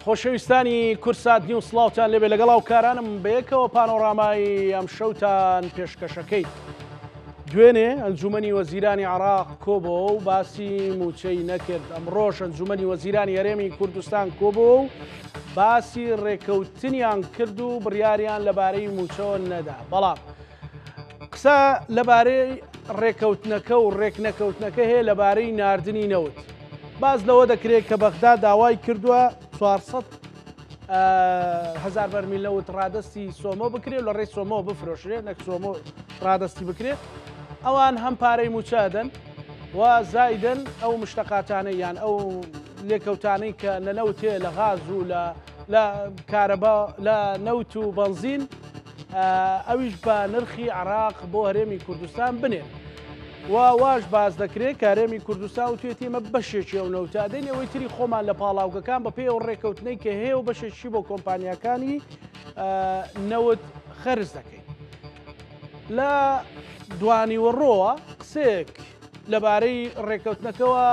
خۆشەویستانی کوردسات نیوز سڵاوتان لێبێ لەگەڵ هاوکارانم بەیەکەوە پانۆرامای ئەم شەوتان پێشکەشەکەی. دوێنێ ئەنجومەنی وەزیرانی عراق کۆبەوە و باسی موچەی نەکرد ئەمڕۆش ئەنجومەنی وەزیرانی هەرێمی کوردستان کۆبەوە و باسی ڕێکەوتنیان کرد و بڕیاریان لەبارەی موچەوە نەدا بەڵام قسە لەبارەی ڕێکەوتنەکە و ڕێکنەکەوتنەکە هەیە لەبارەی ناردنی نەوت. باس لەوە دەکرێت کە بەغدا داوای کردووە 400 هەزار بەرمیل نەوت ڕادەستی سۆمۆ بکرێت لە ڕێی سۆمۆ بفرۆشرێت نەک سۆمۆ ڕادەستی بکرێت ئەوان هەم پارەی موچە دەن و زایدن ئەو مشتەقاتانە یان ئەو لێکەوتانەی کە لە نەوت هەیە لە غاز و لە لە کارەبا لە نەوت و بەنزین ئەویش بە نرخی عراق بۆ هەرێمی کوردستان بنێن. و واش باس دەکرێت کە هەرێمی کوردستان وتوێتی ئێمە بەشێکی ئەو نەوتە ئەدەین ئەوەی تری خۆمان لە پاڵاوگەکان بە پێی ئەو ڕێکەوتنەی کە هەیە و بەشێکی بۆ کۆمپانیاکانی نەوت خەرج دەکەین. لە دوانیوەڕۆوە قسەیەک لەبارەی ڕێکەوتنەکەوە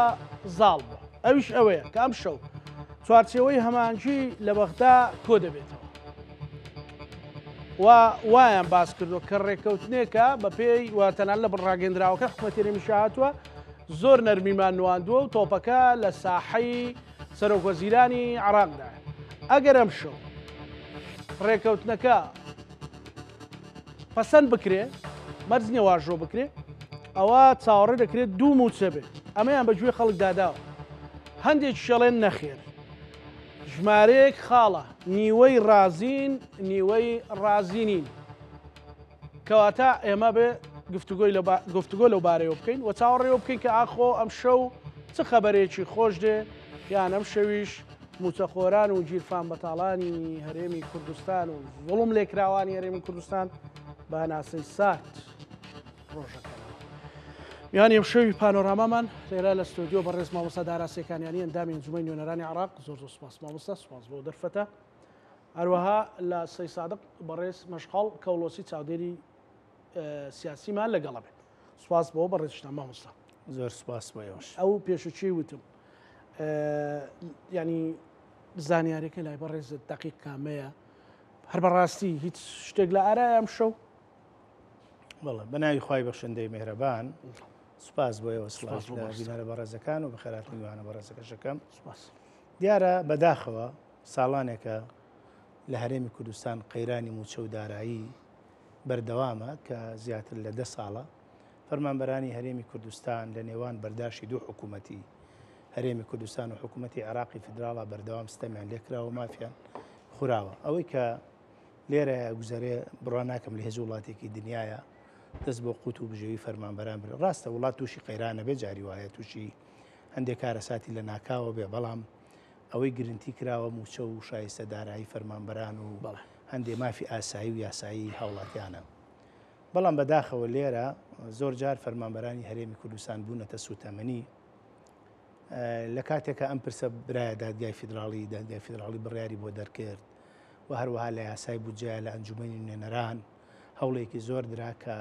زاڵ بووە ئەویش ئەوەیە کە ئەم شەو چوارچێوەی هەمانگی لە بەغدا کۆ دەبێتەوە. و وایان باس کردووە کە ڕێککەوتنێکە بەپێی و تەنانەت لە ڕاگەندراوەکە حکوومەتی هەرێمیشا هاتووە زۆر نەرمیمان نواندووە و تۆپەکە لە ساحەی سەرۆک وەزیرانی عراقدایە ئەگەر ئەم شەو ڕێککەوتنەکە پەسەند بکرێ مەرج نییە واژۆ بکرێ ئەوە چاوەڕێ دەکرێت دوو مووچە بێت ئەمەیان بە گوێی خەڵک داداوە هەندێک شەڵێن نەخێر ژمارەیەک خاڵە، نیوەی ڕازین نیوەی ڕازی نین. کەواتە ئێمە بێ گفتوگۆی گفتوگۆ لەو بارەیەوە بکەین و چاوەڕێەوە بکەین کە ئاخۆ ئەم شەو چ خەبەرێکی خۆش دێ یان ئەم شەویش موچەخۆران و گیرفان بەتاڵانی هەرێمی کوردستان و زوڵم لێکراوانی هەرێمی کوردستان بە هەناسەی سارد ڕۆژەکەنەوە. میوانی ئەمشەوی پانۆرامامان لێرە لە ستۆدیۆ بەڕێز مامۆستا دارا سێکانیانی ئەندامی ئەنجومەنی نوێنەرانی عراق زۆر زۆر سپاس مامۆستا سپاس بۆ دەرفەتە هەروەها لە سەی سادق بەڕێز مەشخەڵ کەوڵۆسی چاودێری سیاسیمان لەگەڵە بێت سپاس بۆ بەڕێزشتان مامۆستا زۆر سپاس بۆ ئێوەش ئەو پێشوچی وتم ینی زانیارەکە لای بەڕێزت دقیق کامەیە هەر بەڕاستی هیچ شتێک لە ئارای ئەم شەو بەڵێ بە ناوی خوای بەخشندەی مێهرەبان سوپاس بۆ ئێوە سڵاو لە بینەرە بەڕێزەکان و بەخێرهاتنی میوانە بەڕێزەکەشەکەم سوپاس. دیارە بەداخەوە ساڵانێکە لە هەرێمی کوردستان قەیرانی مووچە و دارایی بەردەوامە کە زیاتر لە دە ساڵە فەرمانبەرانی هەرێمی کوردستان لە نێوان بەرداشی دوو حکوومەتی هەرێمی کوردستان و حکوومەتی عێراقی فیدراڵا بەردەوام ستەمیان لێکراوە مافیان خوراوە ئەوەی کە لێرەیە گوزەرێ بڕوا ناکەم لە هێچ وڵاتێکی دنیاە دەست بۆ قوت و بژێوی فەرمانبەران برێ ڕاستە وڵات تووشی قەیرانە بێ جاری وایە تووشی هەندێک کارەساتی لە ناکاوە بێ بەڵام ئەوەی گرنتی کراوە موچە و شایستە دارایی فەرمانبەران و هەندێ مافی ئاسایی و یاسایی هاوڵاتیانە بەڵام بەداخەوە لێرە زۆر جار فەرمانبەرانی هەرێمی کوردستان بوونەتە سوتەمەنی لە کاتێکە ئەم پرسە برایە دادگای فیدراڵی دادگای فیدراڵی بڕیاری بۆ دەرکرد و هەروەها لە یاسای بودجەیە لە ئەنجومەنی نوێنەران هەوڵێکی زۆر درا کە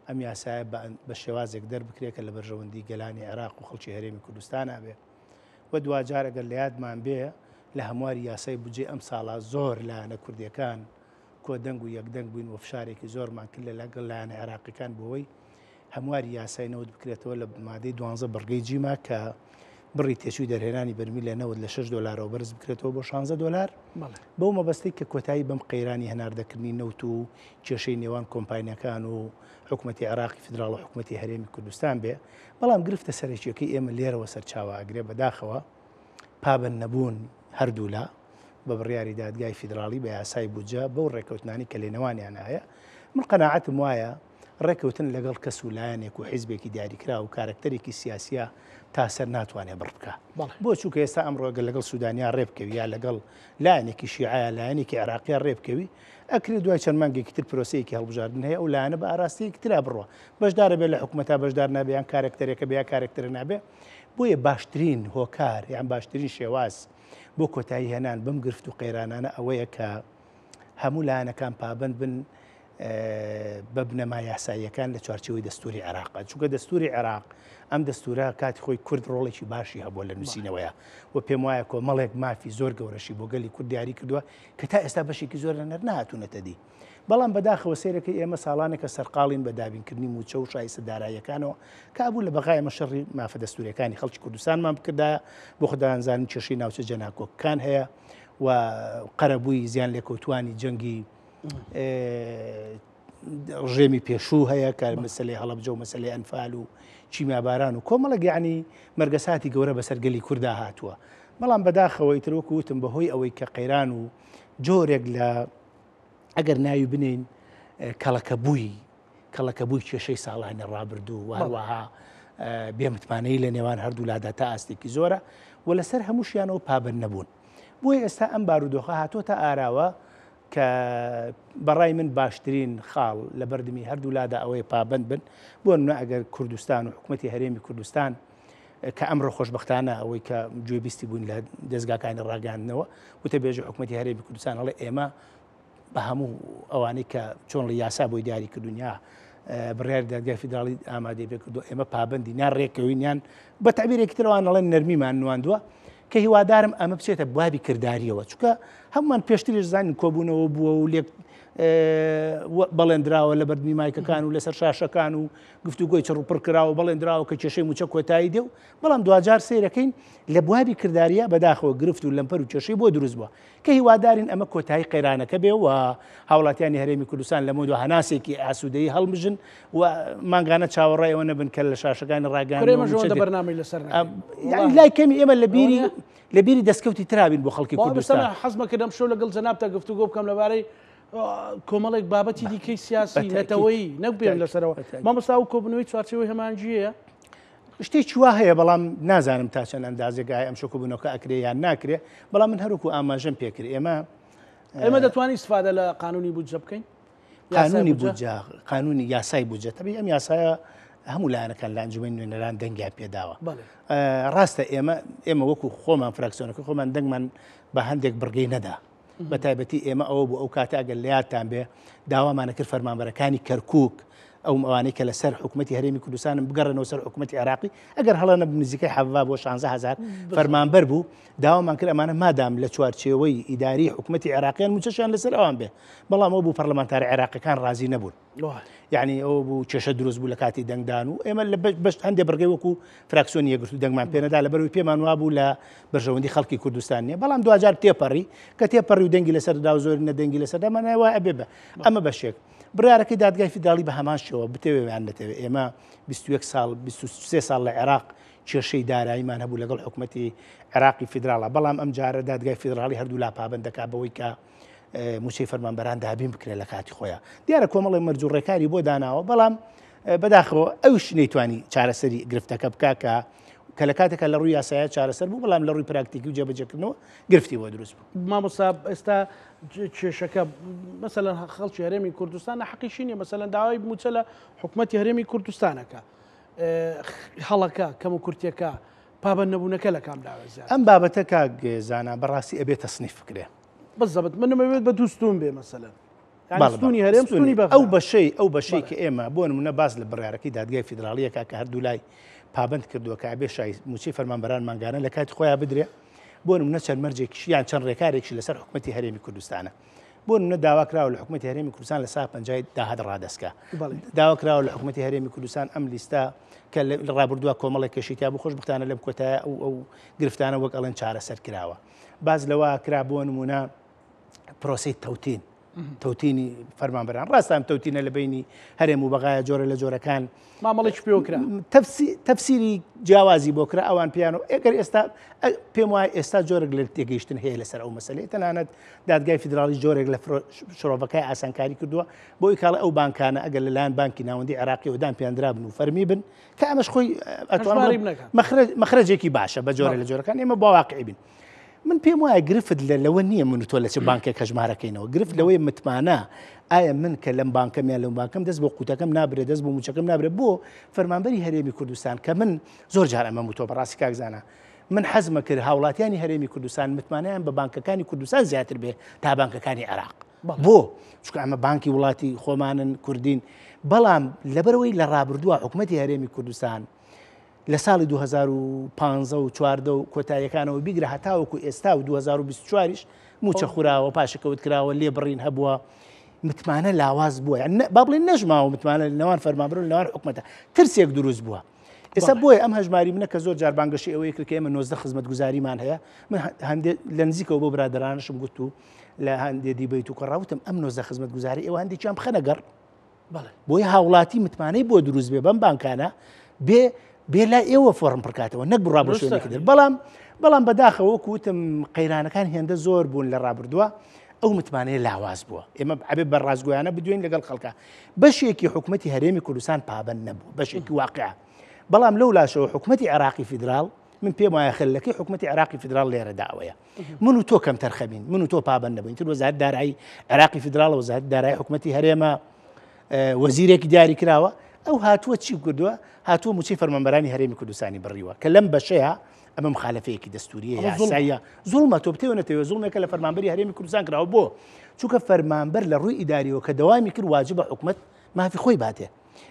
ئەم یاسایە بە شێوازێک دەربکرێت کە لە بەرژەوەندی گەلانی عێراق و خەڵکی هەرێمی کوردستانا بێ و دواجار ئەگەر لە یادمان بێ لە هەمواری یاسای بودجەی ئەم ساڵە زۆر لایەنە کوردیەکان کۆدەنگ و یەکدەنگ بووین و فشارێکی زۆرمان کرد لە لەگەڵ لایەنە عێراقیەکان بۆ ئەوەی هەمواری یاسای نەوت بکرێتەوە لە مادەی دوانزە بڕگەی جیما کە بڕی تێچووی دەرهێنانی بەرمیل لە نەوت لە 6 دۆلارەوە بەرز بکرێتەوە بۆ 16 دۆلار بەو مەبەستەی کە کۆتایی بەم قەیرانی هەناردەکردنی نەوت و کێشەی نێوان کۆمپانیەکان و حکوومەتی عێراقی فیدراڵ و حکوومەتی هەرێمی کوردستان بێ بەڵام گرفتە سەرەکیەکەی ئێمە لێرەوە سەرچاوە ئەگرێ بەداخەوە پابەند نەبوون هەردوولا بە بڕیاری دادگای فیدراڵی بە یاسای بودجە بەو ڕێککەوتنانی کە لێنەوانیان هەیە من قەناعەتم وایە ڕێکەوتن لەگەڵ کەس و لایەنێک و حیزبێکی دیاریکراو و کارەکتەرێکی سیاسیە تا سەر ناتوانێ بڕ بکا. بۆ؟ چونکە ئێستا ئەمڕۆ گەر لەگەڵ سودانیا ڕێ بکەوی یا لەگەڵ لایەنێکی شیعە یا لایەنێکی عێراقیا ڕێ بکەوی، ئەکرێ دوای چەند مانگێکی تر پرۆسەیەکی هەڵبژاردن هەیە ئەو لایەنە بە ئاراستەیەکی ترا بڕوا. بەشدارە بێ لە حکومەتا بەشدار نابێ یان کارەکتەرێکە بێ یا کارەکتەرە نابێ. بۆیە باشترین هۆکار یان باشترین شێواز بۆ کۆتایی هێنان بەم گرفت و قەیرانانە ئەوەیە کە هەموو لایەنەکان پابەند بن. بە بنەما یاساییەکان لە چوارچێوەی دەستوری عێراقە، چونکە دەستوری عێراق ئەم دەستورە کاتی خۆی کورد ڕۆڵێکی باشی هەبووە لە نووسینەوەیە و پێم وایە کۆمەڵێک مافی زۆر گەورەشی بۆ گەلی کورد دیاری کردووە کە تا ئێستا بەشێکی زۆر لە نەر نەهاتوونەتە دی. بەڵام بەداخەوە سەیرەکەی ئێمە ساڵانێکە سەرقاڵین بە دابینکردنی مووچە و شایستە داراییەکانەوە کە ئەبوو لە بەغا ئێمە شەڕی مافە دەستوریەکانی خەڵکی کوردستانمان بکردایە، بۆ خودایان زانین کێشەی ناوچە جێناکۆکەکان هەیە و قەرەبووی زیان لێکەوتوانی جەنگی ڕژێمی پێشوو هەیە کە مەسلەی هەڵەبجە و مەسلەی ئەنفال و کیمیاباران و کۆمەڵێک یعنی مەرگەساتی گەورە بەسەر گەلی کوردا هاتووە بەڵام بەداخەوە ئیتر وەکو وتم بەهۆی ئەوەی کە قەیران و جۆرێک لە ئەگەر ناوی بنین کەڵەکەبووی کەڵەکەبووی کێشەی ساڵانی ڕابردوو و هەروەها بێمتمانەی لە نێوان هەردوو لادا تا ئاستێکی زۆرە و لەسەر هەمووشیانەوە پابند نەبوون بۆیە ئێستا ئەم بارودۆخە هاتۆتە ئاراوە کە بەڕای من باشترین خاڵ لە بەردمی هەردوو لادا ئەوەیە پابند بن بۆ نمونە ئەگەر کوردستان و حکوومەتی هەرێمی کوردستان کە ئەمڕۆ خۆشببختانە ئەوەی کە گوێبیستی بووین لە دەستگاکانی ڕاگەاندنەوە وتە بێژە حکوومەتی هەرێمی کوردستان ئەڵێ ئێمە بە هەموو ئەوانەی کە چۆن لە یاسا بۆی دیاری کردوون یا بڕیاری دادگای فیدراڵی ئامادەی پێ کردو ئێمە پابندی نان ڕێکەوین یان بە تعبیرێکی ترەوان ئەڵێن نەرمیمان نواندووە کە هیوادارم ئەمە بچێتە بواری کرداریەوە چونکە هەمومان پێشتریش زانین کۆبوونەوە بووە و لێک بەڵێندراوە لە بەردمی مایکەکان و لەسەر شاشەکان و گفتوگۆی چڕ و پڕ کراوە بەڵێندراوە کە کێشەی موچە کۆتایی دێ و بەڵام دواجار سەیرەکەین لە بواری کرداریە بەداخەوە گرفت و لەمپەر و کێشەی بۆ دروست بووە کە هیوادارین ئەمە کۆتایی قەیرانەکە بێ و هاوڵاتیانی هەرێمی کوردستان لەمەودوا هەناسێکی ئاسوودەیی هەڵمژن و مانگانە چاوەڕێی ئەوە نەبن کە لە شاشەکانی ڕاگەیاندنەوە مووچە دێ. بەرنامەی لەسەر نەکەین. یانی لای کەمی ئێمە لە بیری لە بیری دەستکەوتی ترابین بۆ خەڵکی کوردستان. حەزمە کردم شەو لەگەڵ جەنابتا گفتوگۆ بکەم لەبارەی کۆمەڵێک بابەتی دیکەی سیاسی نەتەوەیی نەک بێن لەسەرەوە. مامۆستا ئەو کۆبوونەوەی چوارچێوەی هەماهەنگییە؟ شتێکی وا هەیە بەڵام نازانم تا چەند ئەندازێک ئایا ئەم شۆکبوونەوەکە ئەکرێ یان ناکرێ بەڵام من هەروکو ئاماژەم پێکرد ئێمە ئێمە دەتوانین استفادە لە قانونی بودجە بکەین قانونی بودجە قانونی یاسای بودجە تەبی ئەم یاسایە هەموو لایەنەکان لە ئەنجومەنی نوێنەران دەنگیان پێداوە ڕاستە ئێمە ئێمە وەکو خۆمان فراکسیۆنەکە خۆمان دەنگمان بە هەندێک بڕگەی نەدا بە تایبەتی ئێمە ئەوە بوو ئەو کاتە ئەگەر لە یادتان بێ داوامانە کرد فەرمانبەرەکانی کەرکک ئەو ئەوانەی کە لەسەر حکوومەتی هەرێمی کوردستانم بگەڕێنەوە سەر حکوومەتی عێراقی ئەگەر هەڵە نەبم نزیکەی حەڤا بۆ 16 هەزار فەرمانبەر بوو داوامان کرد ئەمانە مادام لە چوارچێوەی ئیداری حکوومەتی عێراقیان مووچەشیان لەسەر ئەوان بێ بەڵام ئەو بوو پەرلەمانتارە عێراقیەکان ڕازی نەبوون. یعنی ئەوە بوو کێشە دروست بوو لە کاتی دەنگدان و ئێمە لە بەش هەندێک بڕگەی وەکو فراکسیۆنی یەکگرتوو دەنگمان پێنەدا لەبەرەوەی پێمان وابوو لە بەرژەوەندی خەڵکی کوردستان نییە بەڵام دواجار تێپەڕی کە تێپەڕی و دەنگی لەسەر دا و زۆر نە دەنگی لەسەر دا مانای وایە ئەبێ بە ئەمە بەشێک بڕیارەکەی دادگای فیدراڵی بە هەمان شێوە بتەوێ یان نەتەوێ ئێمە 21 ساڵ 23 ساڵ لە عێراق کێشەی داراییمان هەبوو لەگەڵ حکوومەتی عێراقی فیدراڵە بەڵام ئەم جارە دادگای فیدراڵی هەردوو لا پابند دەکات بەوەی کە موچەی فەرمانبەران دابین بکرێت لە کاتی خۆیان دیارە کۆمەڵی مەرج و ڕێکاری بۆ داناوە بەڵام بەداخەوە ئەوش نەیتوانی چارەسەری گرفتەکە بکا کە کە لە کاتێکا لە ڕووی یاسایە چارەسەر بوو بەڵام لە ڕووی پراکتیکی و جێبەجێکردنەوە گرفتی بۆ دروست بوو. مامۆستا ئێستا کێشەکە مەسەلەن خەڵکی هەرێمی کوردستان حەقیشی نییە مەسەلەن داوای مووچە لە حکوومەتی هەرێمی کوردستانەکە هەڵەکە کەم و کورتیەکە پابەند نەبوونەکە لە کام لاوە زیاتر؟ ئەم بابەتە کاک زانا بەڕاستی ئەبێ تەسنیف بکرێ. بزەبت منم ئەوێت بە دوو ستوون بێ مەسەلەن. ستونی هەرێم ستونی بەغدا. ئەو بەشەی ئەو بەشەی کە ئێمە بۆ نمونە باس لە بڕیارەکەی دادگای فیدراڵیەکە کە هەردوو لای پابند کردووە کە ئەبێ شای موچەی فەرمانبەران مانگانە لە کاتی خۆیان بدرێ بۆ نمونە چەند مەرجێکیش یان چەند ڕێکارێکیش لەسەر حکومەتی هەرێمی کوردستانە بۆ نمونە داوا کراوە لە حکومەتی هەرێمی کوردستان لە سا پەنجای داهات ڕادەستکا داوا کراوە لە حکومەتی هەرێمی کوردستان ئەم لیستە کە لە ڕابردووە کۆمەڵێک کێشەی تیا بوو خۆشبەختانە لەم کۆتایە ئەو ئەو گرفتانە وەک ئەڵێن چارەسەر کراوە باس لەوە کرا بۆ نمونە پرۆسەی تەوتین تەوتینی فەرمانبەران ڕاستە ئەم تەوتینە لە بینی هەرێم و بەغایە جۆرە لە جۆرەکان مامەڵێکی پێوە کرا تەفسیری جیاوازی بۆ کرا ئەوان پیان و ئەگەر ئێستا پێم وایە ئێستا جۆرێک لە تێگەیشتن هەیە لەسەر ئەو مەسلەیە تەنانەت دادگای فیدراڵی جۆرێک لە شرۆڤەکەی ئاسانکاری کردووە بۆ کاڵ ئەو بانکانە ئەگەر لەلایەن بانکی ناوەندی عێراقی و دان پیاندرابن و فەرمی بن کە ئەمەش خۆی ئەتوانم مەخرەجێکی باشە بە جۆرە لە جۆرەکان ئێمە با واقعی بین من پێم وایە گرفت لە لەوە نییە من و تۆ لە چ بانکێک هەژمارەکەینەوە گرفت لەوەی متمانە ئایا من کە لەم بانکەم یان لەم بانکەم دەست بۆ قوتەکەم نابرێ دەست بۆ موچەکەم نابرێ بۆ فەرمانبەری هەرێمی کوردستان کە من زۆر جار ئەمە وتووە بەڕاستی کاک زانا من حەزمە کرد هاوڵاتیانی هەرێمی کوردستان متمانەیان بە بانکەکانی کوردستان زیاتر بێ تا بانکەکانی عێراق. بۆ؟ چونکە ئەمە بانکی وڵاتی خۆمانن کوردین بەڵام لەبەرەوەی لە ڕابردووە حکوومەتی هەرێمی کوردستان لە ساڵی 2015 و 14 و کۆتاییەکانەوە بیگرە هەتاوەکو ئێستا و 2024 موچە خوراوە پاشەکەوت کراوە لێبڕین هەبووە متمانە لاواز بووە با بڵێن نەژماوە متمانە لە نێوان فەرمانبەر و لەنێوان حکومەتە ترسێک دروست بووە ئێستا بۆیە ئەم هەژماری منە کە زۆر جار بانگەشەی ئەوەی کرد کە ئێمە 19 خزمەتگوزاریمان هەیە من هەندێک لە نزیکەوە بۆ برادەرانشم گوت و لە هەندێ دیبەیت و کۆڕاوتم ئەم 19 خزمەتگوزاری ئێوە هەندێکیان بخەنە گەڕ بۆیە هاوڵاتی متمانەی بۆ دروست بێ بەم بانکانە بێ بێ لای ئێوە فۆڕم پڕکاتەوە نەک بڕا بۆ شوێنێکی تر بەڵام بەڵام بەداخەوە وەکو وتم قەیرانەکان هێندە زۆر بوون لە ڕابردووە ئەو متمانەیە لاواز بووە ئێمە ئەبێ بە ڕاستگۆیانە بدوێین لەگەڵ خەڵکە بەشێکی حکوومەتی هەرێمی کوردستان پابند نەبوو بەشێکی واقع بەڵام لەو لاشەوە حکوومەتی عێراقی فیدراڵ من پێم وایە خەلەکەی حکوومەتی عێراقی فیدراڵ لێرەدا ئەوەیە من و تۆ کەم تەرخەبین من و تۆ پابند نەبووین تر وەزارەت دارایی عێراقی فیدراڵ وەزارەت دارایی حکوومەتی هەرێمە وەزیرێکی دیاری کراوە ئەو هاتووە چی کردووە هاتووە موچەی فەرمانبەرانی هەرێمی کوردستانی بڕیوە کە لەم بەشەیە ئەمە مخالفەیەکی دەستوریە یاساییە زوڵمە تۆ بتەوە نەتەوە زوڵمێکە لە فەرمانبەری هەرێمی کوردستان کراوە بۆ چونکە فەرمانبەر لە ڕووی ئیداریەوە کە دەوامی کرد واجبە حکومت مافی خۆی باتێ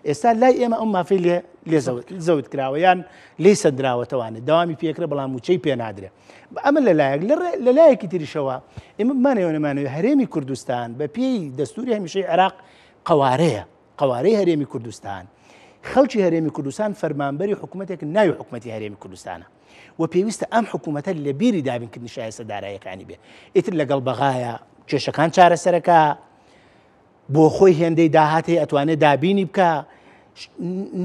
ئێستا لای ئێمە ئەو مافەی لێ لێ زەوت کراوە یان لێی سەندراوەتەوانێت داوامی پێکرە بەڵام موچەی پێ نادرێ ئەمە لەلایەک لەلایەکی تریشەوە ئێمە بمانەوە نەمانەوە هەرێمی کوردستان بە پێی دەستوری هەمیشەی عێراق قوارەیە قوارەی هەرێمی کوردستان خەڵکی هەرێمی کوردستان فەرمانبەری حکوومەتێک ناوی حکوومەتی هەرێمی کوردستانە و پێویستە ئەم حکوومەتە لە بیری دابینکردنی شایستە دارایەکانی بێ ئیتر لەگەڵ بەغایە کێشەکان چارەسەرەکە بۆ خۆی هێندەی داهات هەیە ئەتوانێت دابینی بکە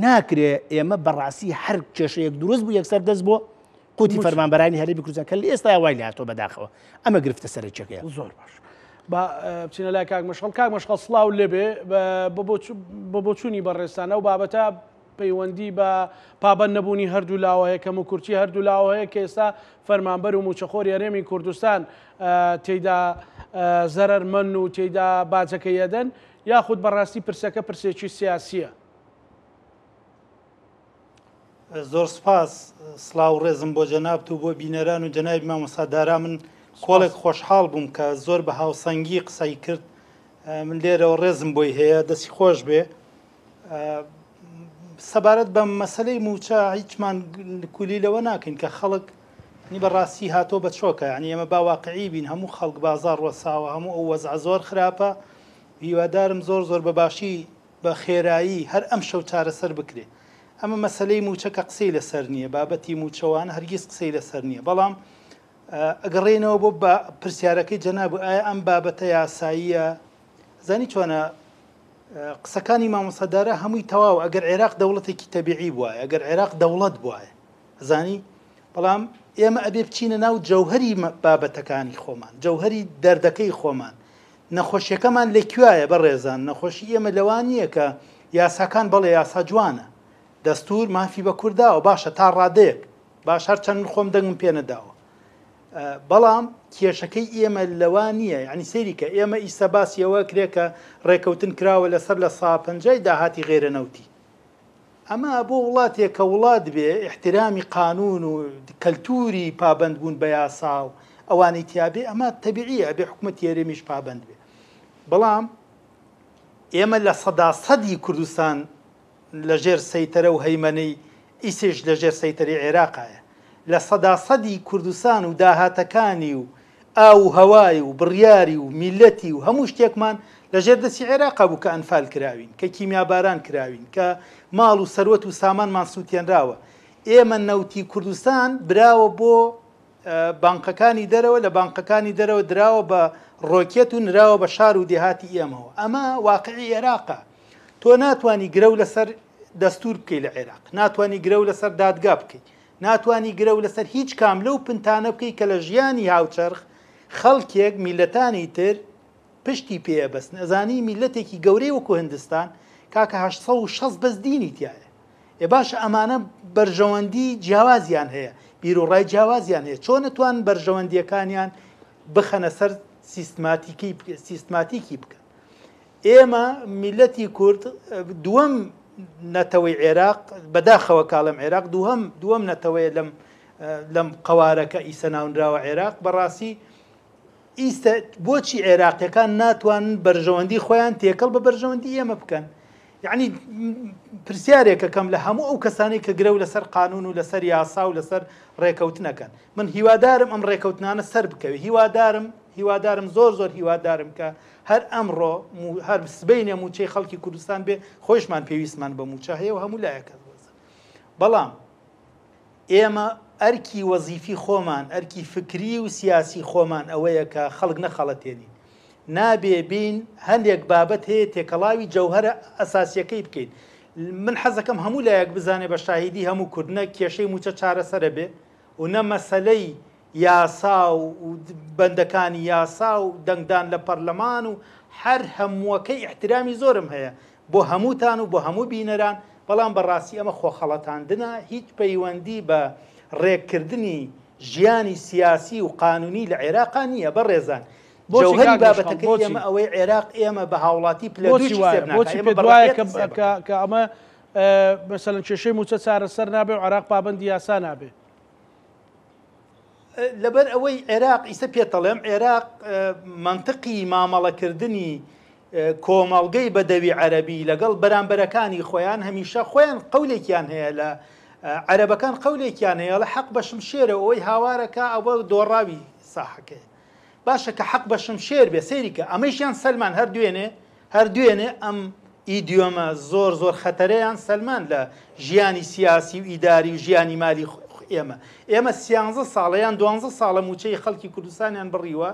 ناکرێ ئێمە بەڕاستی هەر کێشەیەک دروست بوو یەکسەر دەست بۆ قوتی فەرمانبەرانی هەرێمی کوردستان کە لە ئێستا وای لاتۆ بەداخەوە ئەمە گرفتە سەرەکیەکەیە زۆر باش با بچینە لای کاک مەشخەڵ کاک مەشخەڵ سڵاو لێبێ بە بۆچوونی بەڕێزتان ئەو بابەتە پەیوەندی بە پابەند نەبوونی هەردوو لاوە هەیە، کەموکورتی هەردوو لاوە هەیە کە ئێستا فەرمانبەر و مووچەخۆری هەرێمی کوردستان تێیدا زەرەرمەندن و تێیدا باجەکەی ئەدەن، یاخود بەڕاستی پرسەکە پرسێکی سیاسییە؟ زۆر سوپاس، سڵاو و ڕێزم بۆ جەنابت و بۆ بینەران و جەنابی مامۆستا دارا، من کۆڵێک خۆشحاڵ بووم کە زۆر بە هاوسەنگی قسەی کرد، من لێرەوە ڕێزم بۆی هەیە، دەستی خۆش بێ. سەبارەت بە مەسلەی موچە هیچمان کولی لەوە ناکەین کە خەڵک نی بەڕاستی هاتۆ بە چۆکە یعنی ئێمە با واقعی بین هەموو خەڵک بازار ڕۆساوە هەموو ئەو وەزع زۆر خراپە هیوادارم زۆر زۆر بە باشی بە خێرایی هەر ئەم شەو چارەسەر بکرێ ئەمە مەسلەی موچە کە قسەی لەسەر نییە بابەتی موچەوان هەرگیز قسەی لەسەر نییە بەڵام ئەگەڕێنەوە بۆ پرسیارەکەی جەناب ئایا ئەم بابەتە یاساییە زانی چۆنە قسەکانی مامۆستا دارا هەمووی تەواو ئەگەر عێراق دەوڵەتێکی تەبیعی بوایە ئەگەر عێراق دەوڵەت بوایە زانی بەڵام ئێمە ئەبێ بچینە ناو جەوهری بابەتەکانی خۆمان جەوهری دەردەکەی خۆمان نەخۆشیەکەمان لە کوایە بە ڕێزان نەخۆشی ئێمە لەوان نییە کە یاساکان بەڵێ یاسا جوانە دەستور مافی بە کورداوە باشە تا ڕادەیەک باش هەرچەند من خۆم دەنگم پێ نەداوە بەڵام کێشەکەی ئێمە لەوە نییە یعنی سەیری کە ئێمە ئیستا باسی ئەوە کرێ کە ڕێکەوتن کراوە لەسەر لە سا پەنجای داهاتی غێرە نەوتی ئەمە بۆ وڵاتێک کە وڵات بێ احترامی قانون و کەلتوری پابندبوون بە یاسا و ئەوانەی تیابێ ئەمە تەبیعیە ئەبێ حکوومەت هەرێمیش پابند بێ بەڵام ئێمە لە سەدا سەدی کوردستان لە ژێر سەیتەرە و هەیمەنەی ئیسیش لە ژێر سەیتەرەی عێراقایە. لە سەدا سەدی کوردستان و داهاتەکانی و ئاو و هەوای و بڕیاری و میللەتی و هەموو شتێکمان لە ژێر دەستی عێراقا بوو کە ئەنفال کراوین، کە کیمیاباران کراوین، کە ماڵ و سەروەت و سامانمان سووتێنراوە. ئێمە نەوتی کوردستان براوە بۆ بانقەکانی دەرەوە، لە بانقەکانی دەرەوە دراوە بە ڕۆکێت و نراوە بە شار و دێهاتی ئێمەوە. ئەمە واقعی عێراقە. تۆ ناتوانی گرەو لەسەر دەستور بکەی لە عێراق، ناتوانی گرەو لەسەر دادگا بکەی، ناتوانی گرەو لەسەر هیچ کام لەو پنتانە بکەی کە لە ژیانی هاوچەرخ خەڵکێک میلەتانی تر پشتی پێ ئەبەستن. ئەزانی میلەتێکی گەورەی وەکو هندستان کاکە 860 بەس دینی تایە. ئێ باشە ئەمانە بەرژەوەندی جیاوازیان هەیە، بیروڕای جیاوازیان هەیە، چۆن ئەتوانن بەرژەوەندیەکانیان بخەنە سەر سیستماتیکی سیستماتیکی بکەن؟ ئێمە میللەتی کورد دووەم نەتەوەی عێراق بەداخەوە کاڵم عێراق دووهەم دووەم نەتەوەیە لەم لەم قەوارەکە ئیسە ناونراوە عێراق بەڕاستی. ئیستە بۆچی عێراقیەکان ناتوانن بەرژەوەندی خۆیان تێکەڵ بە بەرژەوەندی ئێمە بکەن؟ یعنی پرسیارێکەکەم لە هەموو ئەو کەسانەی کە گرەو لەسەر قانون و لەسەر یاسا و لەسەر ڕێکەوتنەکەن من هیوادارم ئەم ڕێکەوتنانە سەر بکەوێ هیوادارم هیوادارم زۆر زۆر هیوادارم کە هەر ئەمڕۆ هەر سبەینێ موچەی خەڵکی کوردستان بێ خۆشمان پێویستمان بە موچە هەیە و هەموو لایەکە بەڵام ئێمە ئەرکی وەزیفی خۆمان، ئەرکی فکری و سیاسی خۆمان ئەوەیە کە خەڵک نەخەڵەتێنین. نابێ بێین هەندێک بابەت هەیە تێکەڵاوی جەوهەرە ئەساسیەکەی بکەین. من حەزەکەم هەموو لایەک بزانێ بە شاهیدی هەموو کورد نە کێشەی مووچە چارەسەرە بێ و نە مەسەلەی یاسا و بەندەکانی یاسا و دەنگدان لە پەرلەمان و هەر هەمووەکەی ئیحترامی زۆرم هەیە بۆ هەمووتان و بۆ هەموو بینەران، بەڵام بەڕاستی ئەمە خۆخەڵەتاندنە، هیچ پەیوەندی بە ڕێککردنی ژیانی سیاسی و قانونی لە عێراقا نییە بەڕێزان. بۆچی جەوهەری کاک مەشخەڵ بابەتەکەی بۆچی؟ ئێمە ئەوەی عێراق ئێمە بە هاوڵاتی پلە بۆچی دووش وایە؟ حسێب ناکا، بۆچی ئێمە پێت بە وایە ڕەعیەت کە حسێب کە ئەکا. کە ئەمە مەسەلەن کێشەی مووچە چارەسەر نابێ و عێراق پابەندی یاسا نابێ؟ لەبەر ئەوەی عێراق ئیسە پێتەڵێم عێراق مەنتقی مامەڵەکردنی کۆمەڵگەی بەدەوی عەرەبی لەگەڵ بەرامبەرەکانی خۆیان هەمیشە خۆیان قەولێکیان هەیە لە عەرەبەکان قەولێکیان هەیە لە حەق بە شمشێرە ئەوەی هاوارەکە ئەوە دۆڕاوی ساحەکەیە باشە کە حەق بە شمشێر بێ سەیری کە ئەمەیشیان سەلمان هەر دوێنێ هەر دوێنێ ئەم ئیدیۆمە زۆر زۆر خەتەرەیان سەلمان لە ژیانی سیاسی و ئیداری و ژیانی مالی ئێمە ئێمە سیانزە ساڵە یان دوانزە ساڵە مووچەی خەڵکی کوردستانیان بڕیوە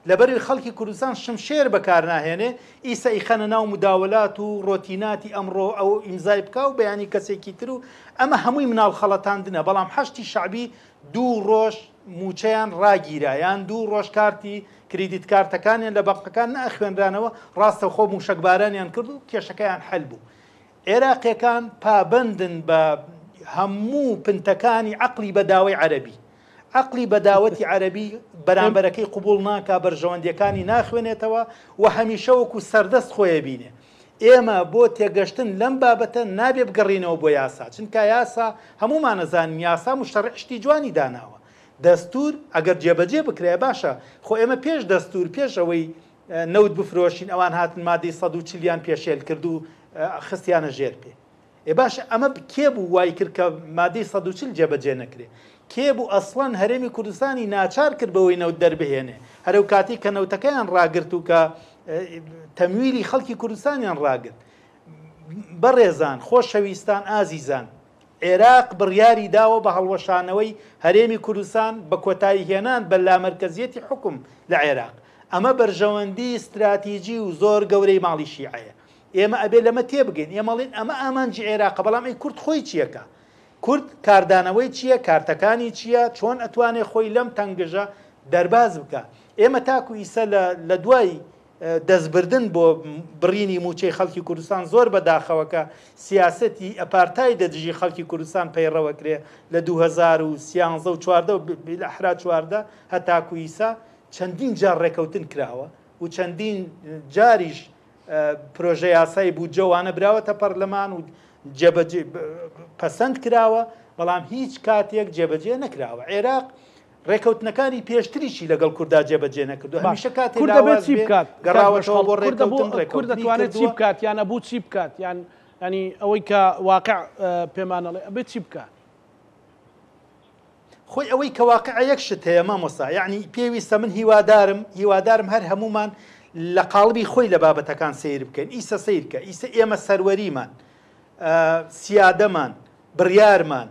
لەبەروی خەڵکی کوردستان شمشێر بەکارناهێنێ ئیسە ئیخەنە ناو مداوەلات و ڕۆتیناتی ئەمڕۆ ئەو ئیمزای بکا و بەیانی کەسێکی تر و ئەمە هەمووی مناڵ خەڵەتاندنە بەڵام حەشتی شەعبی دوو ڕۆژ مووچەیان ڕاگیرا یان دوو ڕۆژ کارتی کریدیت کارتەکانیان لە بانقەکان نەئەخوێنرانەوە ڕاستەوخۆ مووشەکبارانیان کرد و کێشەکەیان حەل بوو. عێراقیەکان پابەندن بە هەموو پنتەکانی عەقڵی بەداوەی عەرەبی. عەقڵی بەداوەتی عەرەبی بەرامبەرەکەی قبوڵ ناکا، بەرژەوەندیەکانی ناخوێنێتەوە و هەمیشە وەکو سەردەست خۆی ئەبینێ. ئێمە بۆ تێگەشتن لەم بابەتە نابێ بگەڕینەوە بۆ یاسا، چونکا یاسا هەموومان ئەزانین یاسا موشتەڕیع شتی جوانی داناوە. دەستور ئەگەر جێبەجێ بکرایە باشە، خۆ ئێمە پێش دەستور پێش ئەوەی نەوت بفرۆشین ئەوان هاتن مادەی 140 یان پێشێل کرد و خستیانە ژێر پێ. ئێ باشە ئەمە کێ بوو وای کرد کە مادەی 140 جێبەجێ نەکرێ؟ کێ بوو ئەسڵەن هەرێمی کوردستانی ناچار کرد بەوەی نەوت دەربهێنێ؟ هەر ئەو کاتەی کە نەوتەکەیان ڕاگرت و کە تەمویلی خەڵکی کوردستانیان ڕاگرت. بەڕێزان، خۆشەویستان، ئازیزان، عێراق بڕیاری داوە بە هەڵوەشانەوەی هەرێمی کوردستان بە کۆتایی هێنان بە لامەرکەزیەتی حوکم لە عێراق. ئەمە بەرژەوەندی ستراتیجی و زۆر گەورەی ماڵی شیعەیە. ئێمە ئەبێ لەمە تێبگەین. ئێمە ئەڵێین ئەمە ئامانجی عێراقە، بەڵام ئەی کورد خۆی چیەکا؟ کورد کاردانەوەی چییە؟ کارتەکانی چییە؟ چۆن ئەتوانێ خۆی لەم تەنگژە دەرباز بکا؟ ئێمە تاکو ئیسە لە دوای دەستبردن بۆ بڕینی مووچەی خەڵکی کوردستان زۆر بە داخەوە کە سیاسەتی ئەپارتایدە دژی خەڵکی کوردستان پەیڕەوەکرێ لە 2013 و 14 و بالئەحرا 14 هەتاکو ئیسا چەندین جار ڕێکەوتن کراوە و چەندین جاریش پرۆژە یاسای بودجە وانە براوەتە پەرلەمان و جێبەجێ پەسەند کراوە بەڵام هیچ کاتێک جێبەجێ نەکراوە عێراق ڕێکەوتنەکانی پێشتریشی لەگەڵ کوردا جێبەجێ نەکردو هەمیشە کاتێ کورد دەبێت لاواز چی بێ بکات کاک گەڕاوەتەوە مەشخەڵ بۆ کورد دەبوو ڕێکەوتن کورد ڕێکەوتنی دەتوانێت چی کردووە بکات یان ئەبوو چی بکات یان ینی ئەوەی کە واقع پێمانەڵێ ئەبێت چی بکات خۆی ئەوەی کە واقعە یەک شت هەیە مامۆستا یعنی پێویستە من هیوادارم هیوادارم هەر هەمومان لە قاڵبی خۆی لە بابەتەکان سەیر بکەین ئیسە سەیرکە ئیسە ئێمە سەروەریمان سیادەمان بڕیارمان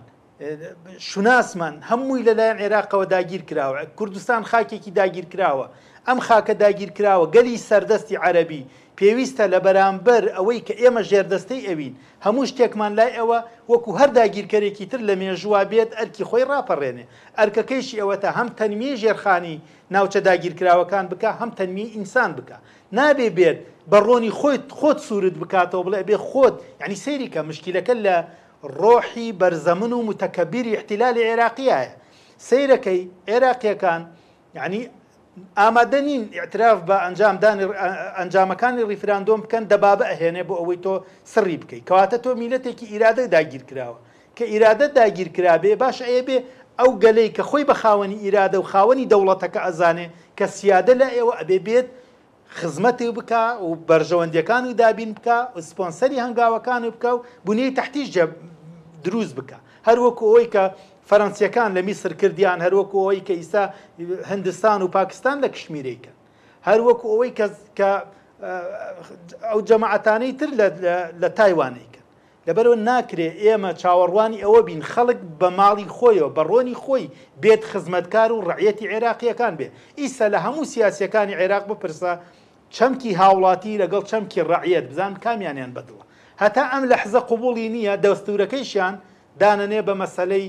شوناسمان هەمووی لەلایەن عێراقەوە داگیرکراوە، کوردستان خاکێکی داگیرکراوە، ئەم خاکە داگیرکراوە، گەلی سەردەستی عەرەبی پێویستە لە بەرامبەر ئەوەی کە ئێمە ژێردەستەی ئەوین، هەموو شتێکمان لای ئەوە، وەکو هەر داگیرکەرێکی تر لە مێژووا بێت ئەرکی خۆی ڕاپەڕێنێ، ئەرکەکەیشی ئەوەتە هەم تەنمیەی ژێرخانی ناوچە داگیرکراوەکان بکا، هەم تەنمیەی ئینسان بکا. نابێ بێت بە ڕۆنی خۆیت خۆت سوورت بکاتەوە بڵێ ئەبێ خۆت، یانی سەیری کە مشکیلەکە لە ڕۆحی بەرزەمن و موتەکەبیری ئیحتیلالی عێراقیایە. سەیرەکەی عێراقیەکان یانی ئامادە نین ئیعتراف بە ئەنجامدانی ئەنجامەکانی ڕیفراندۆم بکەن دەبابە ئەهێنێ بۆ ئەوەی تۆ سڕی بکەی کەواتە تۆ میلەتێکی ئیرادە داگیرکراوە کە ئیرادە داگیرکرابێ باش ئەیە بێ ئەو گەلەی کە خۆی بە خاوەنی ئیرادە و خاوەنی دەوڵەتەکە ئەزانێ کە سیادە لە ئێوە ئەبێ بێت خزمەتی بکا و بەرژەوەندیەکانی دابین بکا و سپۆنسەری هەنگاوەکانی بکا و بنیەی تەحتیش جە دروست بکا هەر وەکو ئەوەی کە فەرەنسیەکان لە میسر کردیان هەر وەکو ئەوەی کە ئیستا هندستان و پاکستان لە کشمیرەی کەن هەر وەکو ئەوەی کە کە ئەو جەماعەتانەی تر لە تایوانەی کەن لەبەرئەوە ناکرێ ئێمە چاوەڕوانی ئەوە بین خەڵک بە ماڵی خۆیەوە، بە ڕۆنی خۆی بێت خزمەتکار و ڕەعیەتی عێراقییەکان بێ. ئیستا لە هەموو سیاسییەکانی عێراق بپرسە چەمکی هاوڵاتی لەگەڵ چەمکی ڕەعیەت بزان کامیانیان بەدڵە. هەتا ئەم لەحزە قبوڵی نییە، دەستورەکەیشیان دانەنێ بە مەسەلەی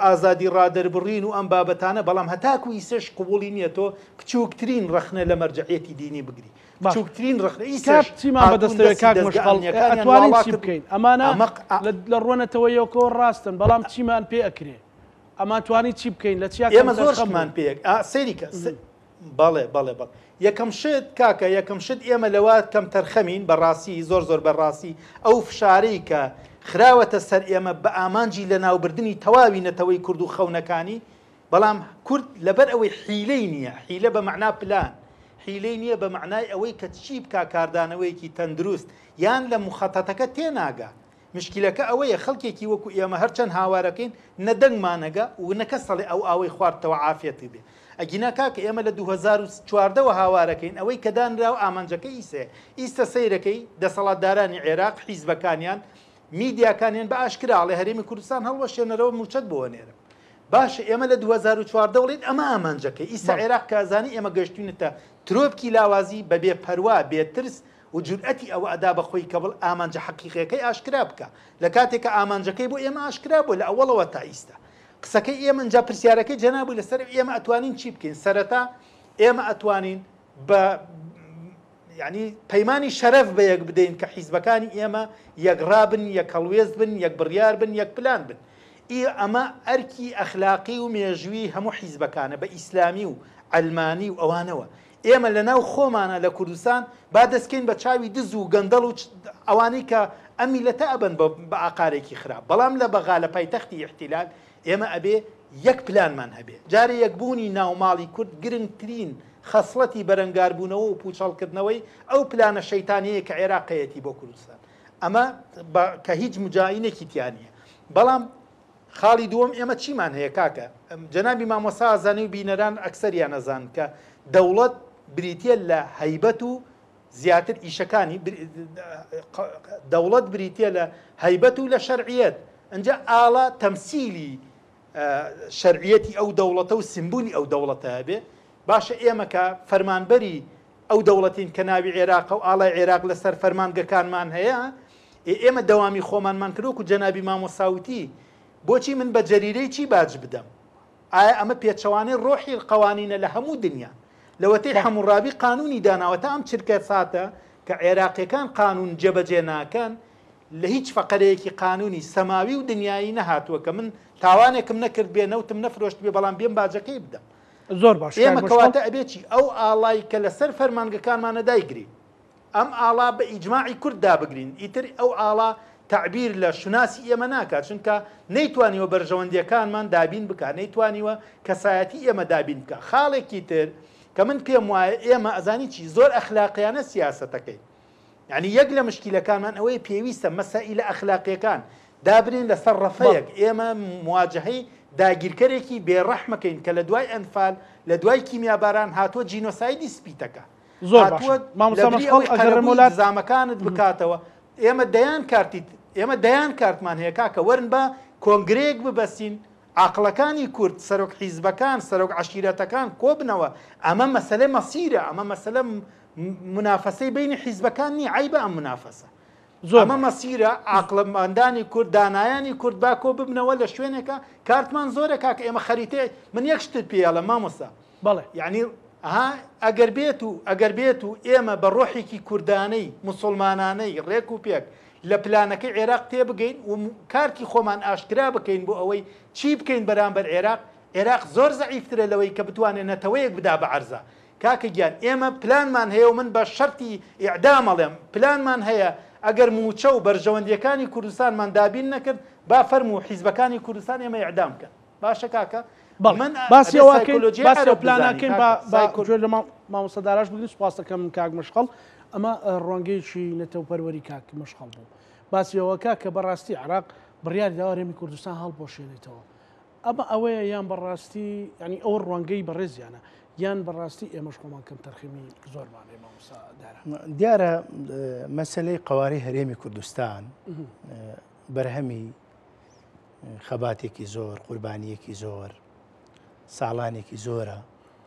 ئازادی ڕادەربڕین و ئەم بابەتانە، بەڵام هەتاکو ئیسەش قبوڵی نییە تۆ بچووکترین ڕەخنە لە مەرجەعیەتی دینی بگری. باش بچووکترین ڕەخنە کاک ئیسەش چیمان هاتوون بەدەستەوێ دەستی کاک دەزگا مەشخەڵ ئەمنیەکانیان ئەتوانین واڵا چی کرد و بکەین ئەمانە ئەمە ق لە لە ڕووە نەتەوەیەکەوە ڕاستن بەڵام چیمان پێ ئەکرێ ئەمان توانی چی بکەین لە چیا ئێمە زۆر کەمتەرخەم شتمان بووین پێ ئا سەیری کە بەڵێ بەڵێ بەڵێ یەکەم شت کاکە یەکەم شت ئێمە لەوە کەمتەرخەمین بەڕاستی زۆر زۆر بەڕاستی ئەو فشارەی کە خراوەتە سەر ئێمە بە ئامانجی لەناوبردنی تەواوی نەتەوەی کورد و خەونەکانی بەڵام کورد لەبەر ئەوەی حیلەی نییە، حیلە بە مەعنا پلان، حیلەی نییە بە مەعنای ئەوەی کە چی بکا کاردانەوەیەکی تەندروست یان لە موخەتەتەکە تێناگا. مشکیلەکە ئەوەیە خەڵکێکی وەکو ئێمە هەرچەند هاوارەکەین نە دەنگمان ئەگا و نە کەس ئەڵێ ئەو ئاوەی خواردتەوە عافیەتت بێ. ئەگینا کاکە ئێمە لە 2014 وە هاوارەکەین ئەوەی کە دانراوە ئامانجەکەی ئیسەیە. ئیستە سەیرەکەی دەسەڵاتدارانی عێراق حیزبەکانیان میدیاکانیان بە ئاشکرا ئەڵێ هەرێمی کوردستان هەڵوەشێنەرەوە موچەت بۆ ئەنێرم. باشە ئێمە لە 2014 وڵێن ئەمە ئامانجەکەی ئیستا بەڵێ. عێراق کە ئەزانی ئێمە گەشتوینەتە ترۆپکی لاوازی بە بێ پەروا بێ ترس و جورئەتی ئەوە ئەدا بە خۆی کە بڵ ئامانجە حەقیقیەکەی ئاشکرا بکا لە کاتێک کە ئامانجەکەی بۆ ئێمە ئاشکرا بووە لە ئەوەڵەوە تا ئیستا قسەکەی ئێمە ئینجا پرسیارەکەی جەنابی لەسەر ئێمە ئەتوانین چی بکەین سەرەتا ئێمە ئەتوانین بە یانی پەیمانی شەرەف بە یەک بدەین کە حیزبەکانی ئێمە یەکڕا بن، یەک هەڵوێست بن، یەک بڕیار بن، یەک پلان بن. ئی ئەمە ئەرکی ئەخلاقی و مێژووی هەموو حیزبەکانە بە ئیسلامی و عەلمانی و ئەوانەوە. ئێمە لە ناو خۆمانا لە کوردستان با دەست کەین بە چاوی دز و گەندەڵ و ئەوانەی کە ئەم میللەتە ئەبەن بە ئاقارێکی خراپ. بەڵام لە بەغا لە پایتەختی ئیحتیلال ئێمە ئەبێ یەک پلانمان هەبێ. جارێ یەکبوونی ناوماڵی کورد گرنگترین خەسڵەتی بەرەنگاربوونەوە و پووچەڵکردنەوەی ئەو پلانە شەیتانیەیە کە عێراق هەیەتی بۆ کوردستان. ئەمە بە کە هیچ مجاینێکی تیا نییە. بەڵام خاڵی دووەم ئێمە چیمان هەیە کاکە؟ جەنابی مامۆستا ئەزانی و بینەران ئەکسەریان ئەزانن کە دەوڵەت بریتیە لە هەیبەت و زیاتر ئیشەکانی دەوڵەت بریتیە لە هەیبەت و لە شەرعیەت ئەجا ئاڵا تەمسیلی شەرعیەتی ئەو دەوڵەتە و سیمبولی ئەو دەوڵەتە هەبێ باشە ئێمە کە فەرمانبەری ئەو دەوڵەتین کە ناوی عێراقە و ئاڵای عێراق لەسەر فەرمانگەکانمان هەیە ئێمە دەوامی خۆمانمان کرۆک و جەنابی مامۆساوتی بۆچی من بە جەریرەی چی باج بدەم ئایا ئەمە پێچەوانەی ڕۆحی قەوانینە لە هەموو دنیا؟ لەوەتەی حەموڕابی قانونی داناوە تا ئەم چرکە ساتە کە عێراقیەکان قانون جێبەجێ ناکەن لە هیچ فەقەرەیەکی قانونی سەماوی و دنیایی نەهاتووە کە من تاوانێکم نەکردبێ نەوتم نەفرۆشتبێ بەڵام بێم باجەکەی بدەم. زۆر باش کاک ئێمە مەشخەڵ. کەواتە ئەبێ چی؟ ئەو ئاڵای کە لەسەر فەرمانگەکانمانە دایگرین. ئەم ئاڵا بە ئیجماعی کورد دابگرین، ئیتر ئەو ئاڵا تەعبیر لە شوناسی ئێمە ناکات، چونکە نەیتوانیوە بەرژەوەندییەکانمان دابین بکات، نەیتوانیوە کەسایەتی ئێمە دابین بکات. خاڵێکی تر کە من پێم وایە ئێمە ئەزانی چی زۆر ئەخلاقیانە سیاسەتەکەین. یانی یەک لە مشکیلەکانمان ئەوەیە پێویستە مەسائیلە ئەخلاقییەکان دابنێین لەسەر ڕەفەیەک، ئێمە مواجەهەی داگیرکەرێکی بێ ڕەحمەکەین کە لە دوای ئەنفال، لە دوای کیمیاباران هاتووە جینۆسایدی سپیتەکە. زۆر هاتووە باشە مامۆستا لەبری مەشخەڵ ئەوەی ئەگەڕێمەوە قەرەبووی لات دزامەکانت بکاتەوە ئێمە دەیان کارتی ئێمە دەیان کارتمان هەیە کاکە وەرن با کۆنگرەیەک ببەستین عاقڵەکانی کورد سەرۆک حیزبەکان سەرۆک عەشیرەتەکان کۆبنەوە ئەمە مەسەلەی مەسیرە ئەمە مەسەلە منافەسەی بینی حیزبەکان نییە عەیبە ئەم منافەسە زۆر ئەمە باشە مەسیرە عاقڵەمەندانی کورد دانایانی کورد با کۆ ببنەوە لە شوێنێکە کارتمان زۆرە کاکە ئێمە خەریتەی من یەک شتت پێ ئەڵێم مامۆستا بەڵێ. یەعنی ها ئەگەر بێت و ئەگەر بێت و ئێمە بە ڕۆحێکی کوردانەی موسوڵمانانەی ڕێک و پێک لە پلانەکەی عێراق تێبگەین و کارتی خۆمان ئاشکرا بکەین بۆ ئەوەی چی بکەین بەرامبەر عێراق، عێراق زۆر زەعیفترە لەوەی کە بتوانێت نەتەوەیەک بدا بە عەرزا. کاکە گیان ئێمە پلانمان هەیە و من بە شەرتی ئیعدام ئەڵێم پلانمان هەیە ئەگەر مووچە و بەرژەوەندییەکانی کوردستانمان دابین نەکرد با فەرموو حیزبەکانی کوردستان ئێمە ئیعدام بکەن. باشە کاکە؟ من باسی ئەبێ ئەوە ئەکەین سایکۆلۆژیای باسی ئەو عەرەب پلانە بزانی ئەکەین با کاکە با سایکۆ گوێ لە مامۆستا داراش بگرین سوپاس دەکەم کاک مەشخەڵ ئەمە ڕوانگەیەکی نەتەوەپەروەری کاک مەشخەڵ بوو باسی ئەوەکە کە بەڕاستی عێراق بڕیاری داوە هەرێمی کوردستان هەڵبوەشێنێتەوە ئەمە ئەوەیە یان بەڕاستی یانی ئەوە ڕوانگەی بەڕێزیانە یان بەڕاستی ئێمەش خۆمان کەم تەرخیمی زۆرمان هەیە مامۆستا دارا؟ دیارە مەسەلەی قەوارەی هەرێمی کوردستان بەرهەمی خەباتێکی زۆر قوربانیەکی زۆر ساڵانێکی زۆرە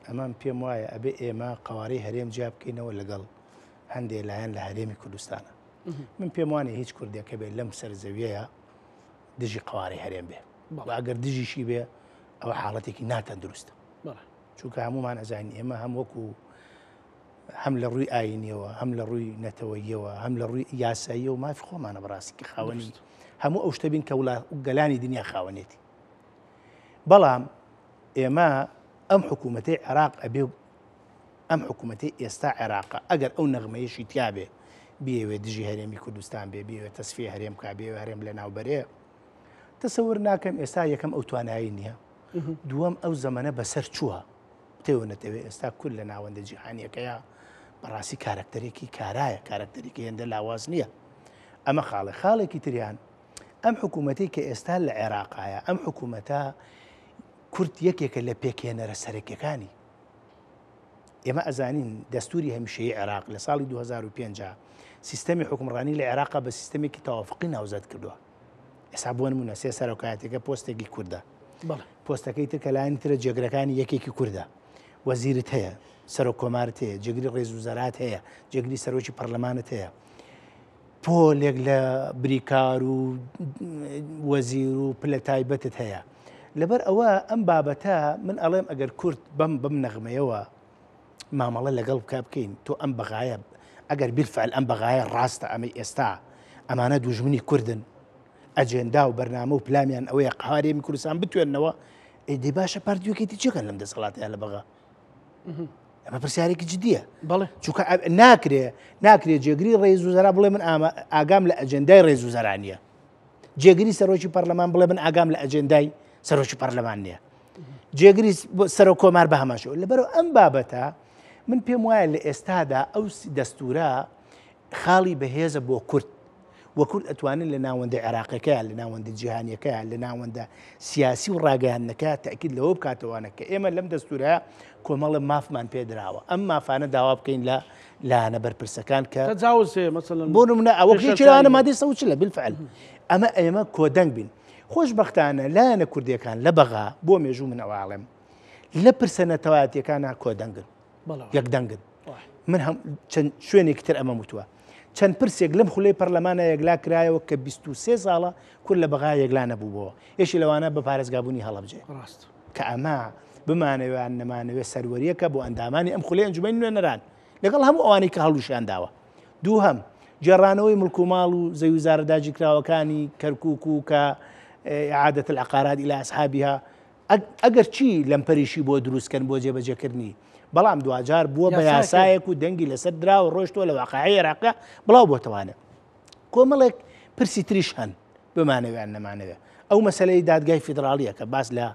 ئەمە پێم وایە ئەبێ ئێمە قەوارەی هەرێم جیا بکەینەوە لەگەڵ هەندێ لایەن لە هەرێمی کوردستانە من پێم وانە هیچ کوردێکە بێت لەم سەرزەویەیە دژی قوارەی هەرێم بێ و ئەگەر دژیشی بێ ئەوە حاڵەتێکی ناتەندروستە چونکە هەمومان ئەزانین ئێمە هەم وەکو هەم لە ڕووی ئاینیەوە هەم لە ڕووی نەتەوەیەوە هەم لە ڕووی یاساییەوە مافی خۆمانە بەڕاستی کە خاوەنی هەموو ئەو شتە بین کە وڵات گەلانی دنیا خاوەنێتی بەڵام ئێمە ئەم حکوومەتەی عێراق ئەبێ ئەم حکوومەتەی ئێستا عێراقە ئەگەر ئەو نەغمەیەشی تیاابێ بیەوێ دژی هەرێمی کوردستان بێ بیەوێ تەسفی هەرێم کا بێ هەرێم لە ناوبەرێ تەسەور ناکەم ئێستا یەکەم ئەو توانایی نییە دووەم ئەو زەمەنە بەسەر چووە تێوە نەتەوێ ئێستا کورد لە ناوەندە جیهانیەکەیە بەڕاستی کارەکتەرێکی کارایە کارەکتەرێکی هێندە لاواز نییە ئەمە خاڵێ خاڵێکی تریان ئەم حکوومەتی کە ئێستا لە عێراقایە ئەم حکوومەتە کورد یەکێکە لە پێکهێنەرە سەرەکیەکانی ئێمە ئەزانین دەستوری هەمیشەیی عێراق لە ساڵی 2005 سیستەمی حکومڕانی لە عێراقا بە سیستەمێکی تەوافقی ناوزەد کردووە ئێستا بۆ نمونە سێ سەرۆکایەتەکە پۆستێکی کوردە پۆستەکەی تر کە لایەنی ترە جێگرەکانی یەکێکی کوردە وەزیرت هەیە سەرۆک کۆمارت هەیە جێگری ڕێز و زەرات هەیە جێگری سەرۆکی پەرلەمانت هەیە پۆلێک لە بریکار و وەزیر و پلە تایبەتت هەیە لەبەر ئەوە ئەم بابەتە من ئەڵێم ئەگەر کورد بەم بەم نەغمەیەوە مامەڵە لەگەڵ بکە بکەین تۆ ئەم بەغایە ئەگەر بیرفعل ئەم بەغایە ڕاستە ئەمەی ئێستا ئەمانە دوژمنی کوردن ئەجێندا و بەرنامە و پلامیان ئەوەیە قەوارێمی کوردستان بتوێنەوە ئەی باشە پارتیوەکەیتی چێکەن لەم دەسەڵاتیان لە بەغا ئەمە پرسیارێکی جدیە بەڵێ چونکە ناکرێ ناکرێ جێگری ڕێز و زەرا بڵێ من ئاگام لە ئەجێندای ڕێز و زەرا نییە جێگری سەرۆکی پەرلەمان بڵێ من ئاگام لە ئەجێندای سەرۆکی پەرلەمان نییە جێگری سەرۆک کۆمار بە هەماشەوە لەبەرەوە ئەم بابەتە من پێم وایە لە ئێستادا ئەو دەستورە خاڵی بەهێزە بۆ کورد و کورد ئەتوانن لە ناوەندە عێراقەکەیان لە ناوەندە جیهانیەکەیان لە ناوەندە سیاسی و ڕاگەیاندنەکە تاکید لەوە بکاتەوانە کە ئێمە لەم دەستورە کۆمەڵە مافمان پێدراوە ئەم مافانە داوا بکەین لە لایەنە بەرپرسەکان کە تەجاوز هەیە مەسەلەن بۆ نمونە ئەوە پێشێلکاری یەکێکانە هەیە. مادەی 140 بالفعل ئەمە ئێمە کۆدەنگ بین خۆشبەختانە لایەنە کوردیەکان لە بەغا بۆ مێژوو من ئەوە ئەڵێم لە پرسە نەتەوایەتیەکانە کۆدەنگن بەڵێ یەکدەنگن من هەم چەند شوێنێکی تر ئەمەم وتووە چەند پرسێک لەم خولەی پەرلەمانە یەکلا کرایەوە کە 23 ساڵە کورد لە بەغا یەکلا نەبووبەوە یەکی لەوانە بە پارێزگابوونی هەڵەبجەیە ڕاست کە ئەمە بمانەوێ یان نەمانەوێ سەروەریەکە بۆ ئەندامانی ئەم خولەی ئەنجومەنی نوێنەران لەگەڵ هەموو ئەوانەی کە هەڵوشیان داوە دووهەم گێڕانەوەی مڵک و ماڵ و زەوی زارە داگیرکراوەکانی کەرکوک و کە إعادة العقارات إلى أصحابها ئەگەر چی لەمپەریشی بۆ دروستکەن بۆ جێبەجێکردنی بەڵام دواجار بووە بە یاسایەک و دەنگی لەسەر دراوە ڕۆشتووە لە واقعی عێراقیا بڵاو بۆتەوانە کۆمەڵێک پرسی تریش هەن بمانەوێ یان نەمانەوێ ئەو مەسلەی دادگای فیدراڵیە کە باس لە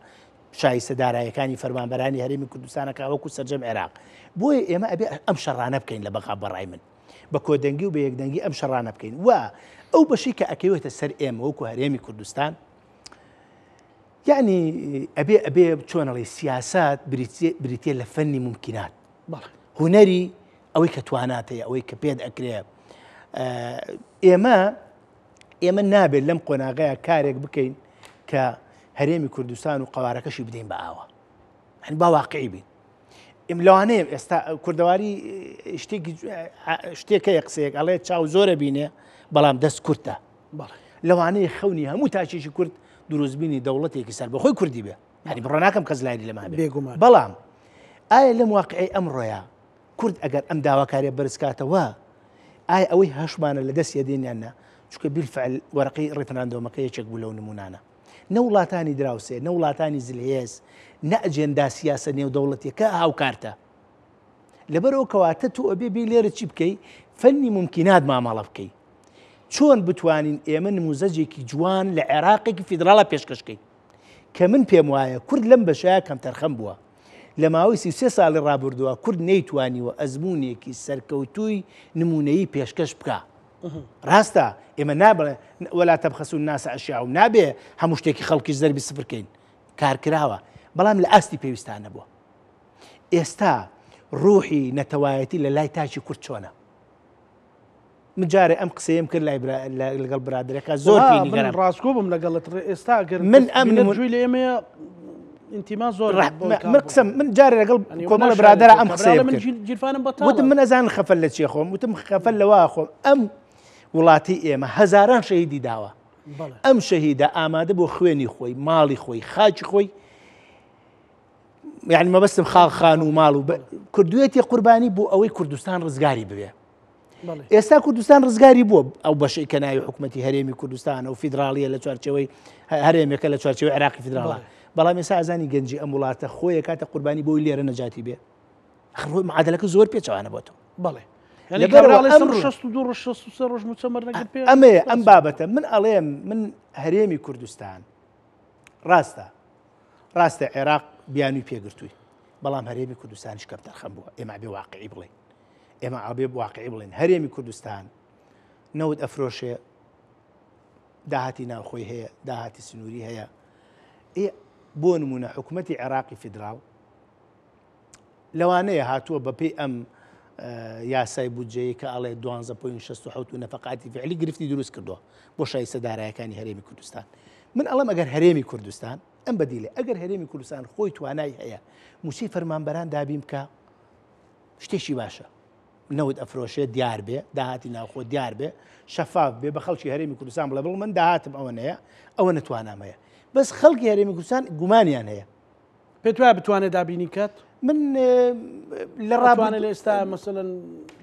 شایستە دارایەکانی فەرمانبەرانی هەرێمی کوردستانەکە وەکو سەرجەم عێراق بۆیە ئێمە ئەبێ ئەم شەڕانە بکەین لە بەغا بەڕای من بە کۆدەنگی و بە یەکدەنگی ئەم شەڕانە بکەین و ئەو بەشی کە ئەکەوێتە سەر ئێمە وەکو هەرێمی کوردستان یعنی ئەبێ ئەبێ چۆنەڵی سیاسات بریتە لە فەنی ممکنات هونەری ئەوەی کە توانات هەیە ئەوەی کە پێت ئەکرێ ئێمە ئێمە نابێت لەم قۆناغەیە کارێک بکەین کە هەرێمی کوردستان و قوارەکەشی بدەین بە ئاوە هەن با واقعی بین ئێم لەوانەیە ئێستا کوردەواری شتێکی شتێکەیە قسەیەک ئەڵێ چاو زۆرە بینێ بەڵام دەست کورتە لەوانەیە خەونی هەموو تاکێکی کورد دروستبینی دەوڵەتێکی سەربەخۆی کوردی بێ هەری بڕۆ ناکەم کەس لایری لەمان بێگومان بەڵام ئایا لەم واقعی ئەمڕۆیە کورد ئەگەر ئەم داواکاریە بەرزکاتەوە ئایا ئەوەی هەشمانە لە دەست یەدێن یان نا چونکە بیلفعل وەرەقەی ڕیفراندۆمەکە یەکێک بوو لەو نمونانە نە وڵاتانی دراوسێ نە وڵاتانی زلهێز نە ئەجێندا سیاسە نێودەوڵەتیەکە هاوکارتە لەبەرەوە کەواتە تۆ ئەبێ بێ لێرە چی بکەی فەنی ممکنات مامەڵە بکەی چۆن بتوانین ئێمە نموزەجێکی جوان لە عێراقێکی فیدراڵە پێشکەشکەین. کە من پێم وایە کورد لەم بەشەیە کەمتەرخەم بووە. لە ماوەی 33 ساڵی ڕابردووە کورد نەیتوانیوە ئەزموونێکی سەرکەوتووی نموونەیی پێشکەش بکا. ڕاستە ئێمە نابڵێ ولا تبخسوا الناس اشیاءهم نابێ هەموو شتێکی خەڵکیش زەربی سفر کەین کار کراوە بەڵام لە ئاستی پێویستان نەبووە. ئێستا ڕوحی نەتەوایەتی لە لای تاکی کورد چۆنە؟ من جارێ ئەم قسەیەم کرد لای لەگەڵ برادەرەکە زۆر پێی نیگەران ڕاستگۆ بم لەگەڵت ئێستا گەر من ئەم گوێی لە ئێمەیە ئینتیما زۆر من قسەم من جارێ لەگەڵ کۆمەڵە برادەرە ئەم قسەیە من گیرفانم بەتاڵە وتم من ئەزانم خەفەت لە چیە خۆم وتم خەفەت لەوە خۆم ئەم وڵاتی ئێمە هەزاران شەهیدی داوە ئەم شەهیدە ئامادە بۆ خوێنی خۆی ماڵی خۆی خاکی خۆی یعنی مەبەستم خاڵ خان و ماڵ و کردوێتی قوربانی بۆ ئەوەی کوردستان ڕزگاری ببێ ئێستا کوردستان ڕزگاری بووە ئەو بەشەی کە ناوی حکوومەتتی هەرێمی کوردستان و فیدراالیە لە چوارچەوەی هەرێمێکە لە چوارچەوەی عراقی فیدراڵە بەڵام ئێستا ئازانی گەنجی ئەم وڵاتە خۆیە کاتە قوربانی بۆی لێرە نەجاتی بێ خڕۆی معادلەکە زۆر پێچوانە بۆ تۆ بەڵێ ئەمەیە ئەم بابەتە من ئەڵێم من هەرێمی کوردستان ڕاستە ڕاستە عێراق بیانوی پێگرتووی بەڵام هەرێمی کوردستانیش کەمتەرخەم بووە ئێمە بێ واقعی بڵێن ئێمە ئەبێ واقعی بڵێن هەرێمی کوردستان نەوت ئەفرۆشێ داهاتی ناوخۆی هەیە داهاتی سنووری هەیە ئێ بۆ نمونە حکوومەتی عێراقی فیدراڵ لەوانەیە هاتووە بەپێی ئەم یاسای بودجەیە کە ئەڵێ 12.67 و نەفقاتی فعلی گرفتی دروست کردووە بۆ شایستە دارایەکانی هەرێمی کوردستان من ئەڵم ئەگەر هەرێمی کوردستان ئەم بەدیلێ ئەگەر هەرێمی کوردستان خۆی توانای هەیە موچەی فەرمانبەران دابین بکە شتێکی باشە نەوت ئەفرۆشێ دیار بێ داهاتی ناوخۆ دیار بێ شەفاف بێ بە خەڵکی هەرێمی کوردستان بڵێ بڵ من داهاتم ئەوە نەیە ئەوە نەتوانامەیە بەس خەڵکی هەرێمی کوردستان گومانیان هەیە پێت وایە بتوانێت دابینی کات؟ من لە ڕابانە لە ئێستا مەسەلەن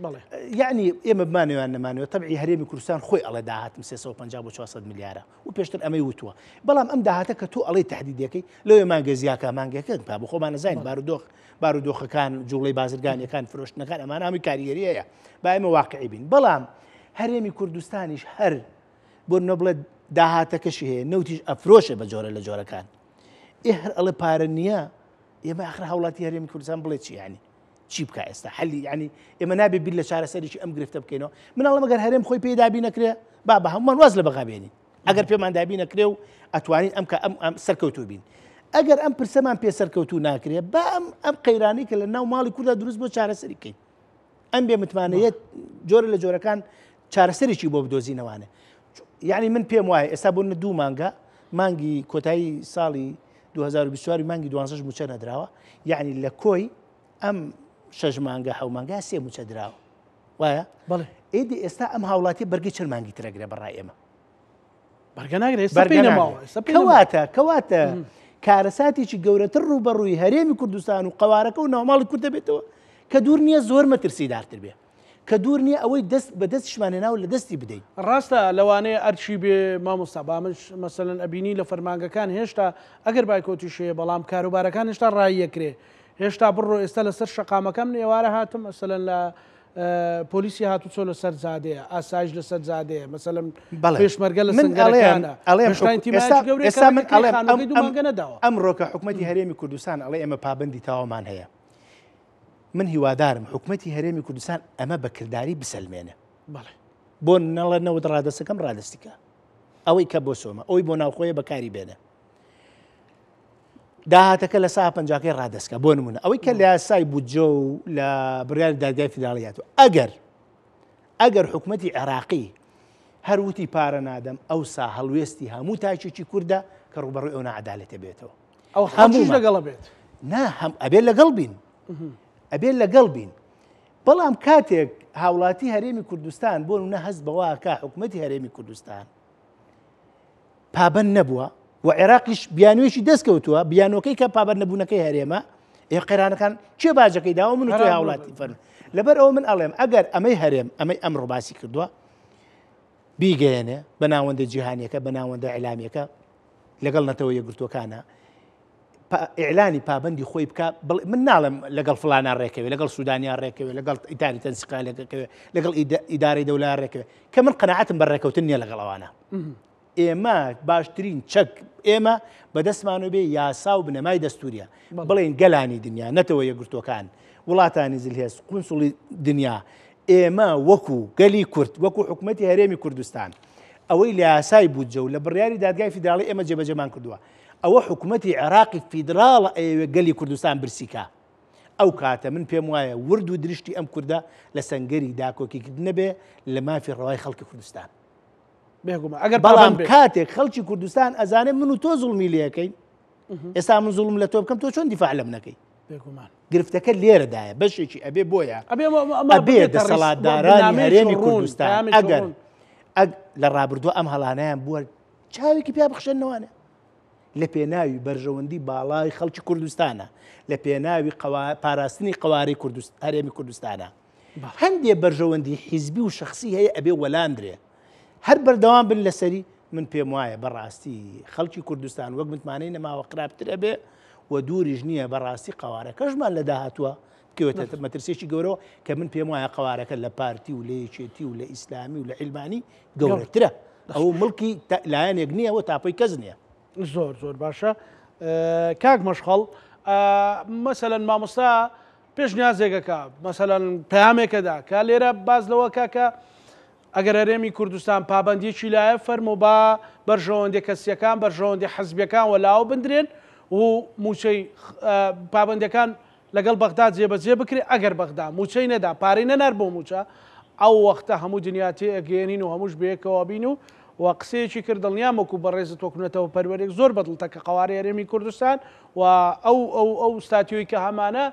بەڵێ یعنی ئێمە بمانەوە نەمانەوە تەبعی هەرێمی کوردستان خۆی ئەڵێ داهاتم 350 بۆ 400 ملیارە و پێشتر ئەمەی وتووە بەڵام ئەم داهاتە کە تۆ ئەڵێ تهدیدەکەی لەوێ مانگە زیاکە مانگەکە با بۆ خۆمان نەزانین بارودۆخ بارودۆخەکان جوڵەی بازرگانیەکان فرۆشتنەکان ئەمانە هەمووی کاریگەری هەیە با ئێمە واقعی بین بەڵام هەرێمی کوردستانیش هەر بۆ نەبڵێت داهاتەکەشی هەیە نەوتیش ئەفرۆشێ بە جۆرە لە جۆرەکان ئێ هەر ئەڵێ پارە نییە ئێمە ئاخر هاوڵاتی هەرێمی کوردستان بڵێ چی ینی چی بکە ئێستا حەلی ینی ئێمە نابێ بیر لە چارەسەرێکی ئەم گرفتە بکەینەوە من ئەڵێم ئەگەر هەرێم خۆی پێی دابی نەکرێ با بە هەمومان واز لە بەغا بێنین ئەگەر پێمان دابی نەکرێ و ئەتوانین ئەم کە ئەم ئەم سەرکەوتوو بین ئەگەر ئەم پرسەمان پێ سەرکەوتوو ناکرێ با ئەم ئەم قەیرانی کە لە ناو ماڵی کووردا دروست بۆ چارەسەری بکەین ئەم بێ متمانەیە جۆرە لە جۆرەکان چارەسەرێکی بۆ بدۆزینەوانە یعنی من پێم وایە ئێستا بۆ دوو مانگە مانگی کۆتایی ساڵی 2024 مانگی دوانزەش موچە نەدراوە یعنی لە کۆی ئەم شەش مانگە حەو مانگە سێ موچە دراوە وایە بەڵێ ئێدی ئێستا ئەم هاوڵاتی بەرگەی چەند مانگی ترەگرێ بەڕای ئێمە بەرگە ناگرێت ئێستا پێی نەماوە ئێستا پێی نەماوە. کەواتە کەواتە کارەساتێکی گەورەتر ڕووبەڕووی هەرێمی کوردستان و قەوارەکە و ناوماڵی کورد دەبێتەوە کە دوور نییە زۆر مەترسیدارتر بێ کە دوور نییە ئەوەی دەست بە دەستیشمان هێناوە لە دەستی بدەین. ڕاستە لەوانەیە ئەرکی بێ مامۆستا با منش مەسەلەن ئەبینی لە فەرمانگەکان هێشتا ئەگەر بایکۆتیش هەیە بەڵام کاروبارەکان هێشتا ڕاییەکرێ هێشتا بڕۆ ئێستا لەسەر شەقامەکە من ئێوارە هاتم مەسەلەن لە پۆلیسی هاتوچۆ لەسەر جادەیە، ئاسایش لەسەر جادەیە، مەسەلەن پێشمەرگە لە سنگەرەکانە، هێشتا ئینتیمایەکی گەورەی کە ڕێگەی خانووەکەی دوو مانگە نەداوە. ئەمڕۆکە حکومەتی هەرێمی کوردستان ئەڵێ ئێمە پابەندی تەواومان هەیە. من هیوادارم حکومەتی هەرێمی کوردستان ئەمە بە کرداری بسەلمێنێ. بەڵێ. بۆ نەڵێ نەوت ڕادەستەکەم ڕادەستی کە. ئەوەی کە بۆ سۆمە، ئەوی بۆ ناوخۆیە بەکاری بێنە. داهاتەکە لە سا پەنجاکەی ڕادەستکە بۆ نمونە ئەوەی کە لە یاسای بودجە و لە بڕیاری دادگای فیدراڵی هاتووە ئەگەر ئەگەر حکوومەتی عێراقی هەروتی پارە نادەم ئەوسا هەڵوێستی هەموو تاکێکی کووردە کە ڕوبەڕووی ئەو نەعادالەتە بێتەوە ئەو هەموو لەگەڵە بێت نا هەم ئەبێ لەگەڵ بین ئەبێ لەگەڵ بین بەڵام کاتێک هاوڵاتی هەرێمی کوردستان بۆ نە هەست بەواکە حکوومەتی هەرێمی کوردستان پابەند نەبووە و عێراقیش بیانوویەکی دەست کەوتووە، بیانووەکەی کە پابەند نەبوونەکەی هەرێمە، ئێ قەیرانەکان کێ باجەکەی داوە من و تۆی هاوڵاتی فەرم. لەبەر ئەوە من ئەڵێم ئەگەر ئەمەی هەرێم ئەمەی ئەمڕۆ باسی کردووە بیگەیەنێ بە ناوەندە جیهانیەکە بە ناوەندە ئیعلامیەکە لەگەڵ نەتەوە یەکگرتووەکانە ئیعلانی پابەندی خۆی بکە من ناڵێم لەگەڵ فلانە ڕێکەوێ لەگەڵ سوودانیا ڕێکەوێ لەگەڵ ئیتاری تەنسیقالەکەوێ لەگەڵ ئیدارەی دەولا ڕێکەوێ کە من قەناعەتم بە ڕێکەوتن نییە لەگەڵ ئەوانە ئێمە باشترین چەک ئێمە بەدەستمانەوە بێ یاسا و بنەمای دەستوریە بڵێن گەلانی دنیا نەتەوە یەکگرتووەکان وڵاتانی زلهێز قونسڵی دنیا ئێمە وەکو گەلی کورد وەکو حکومەتی هەرێمی کوردستان ئەوەی لە یاسای بودجە و لە بڕیاری دادگای فیدراڵی ئێمە جێبەجێمان کردووە ئەوە حکومەتی عێراقی فیدراڵە ئەیەوێ گەلی کوردستان برسیکا ئەو کاتە من پێم وایە ورد و درشتی ئەم کوردە لە سەنگەری داکۆکیکردن نەبێ لە مافی ڕەوای خەڵکی کوردستان. بێگومان ئەگەر بەڵام کاتێک خەڵکی کوردستان ئەزانێ من و تۆ زوڵمی لەکەین ئێستا من زوڵم لە تۆ بکەم تۆ چۆن دیفاع لە منەکەی بێگومان گرفتەکە لێرەدایە بەشێکی ئەبێ بۆیە ئەبێ دەسەڵاتدارانی هەرێمی کوردستان ئەگەر لە ڕابردوو ئەم هەڵانیان بووە چاوێکی پیا بخشێنەوانە لە پێناوی بەرژەوەندی باڵای خەڵکی کوردستانە لە پێناوی پاراستنی قوارەی کوردست هەرێمی کوردستانە هەندێ بەرژەوەندی حیزبی و شخصی هەیە ئەبێ وەلاندرێ هەر بەردەوام بن لەسەری من پێم وایە بەڕاستی خەڵکی کوردستان وەک متمانەی نەماوە خراپتر ئەبێ و دووریش نییە بەڕاستی قەوارەکەشمان لە داهاتووە بکەوێتە مەترسیەکی گەورەوە کە من پێم وایە قەوارەکە لە پارتی و لە یەکێتی و لە ئیسلامی و لە عیلمانی گەورەترە ئەو مڵکی لایەنێک نییە و تاپۆی کەس نییە. زۆر زۆر باشە کاک مەشخەڵ مەسەلەن مامۆستا پێشنیازێکەکە مەسەلەن پەیامێکەدا کە لێرە باز لەوە کاکە ئەگەر هەرێمی کوردستان پابەندیەکی لایە فەرموو با بەرژەوەندیە کەسیەکان بەرژەوەندی حزبیەکان وەلاوە بندرێن و موچەی پابەندیەکان لەگەڵ بەغدا جێبەجێ بکرێ ئەگەر بەغدا موچەی نەدا پارەی نەنارد بۆ موچە ئەو وەختە هەموو دنیا تێ ئەگەیەنین و هەمووش بەیەکەوە بین و و قسەیەکی کرد دڵنیام وەکو بەڕێزت وەکو نەتەوە پەروەرێک زۆر بەدڵتە کە قەوارەی هەرێمی کوردستان و ئەو ئەو ئەو ستاتیۆی کە هەمانە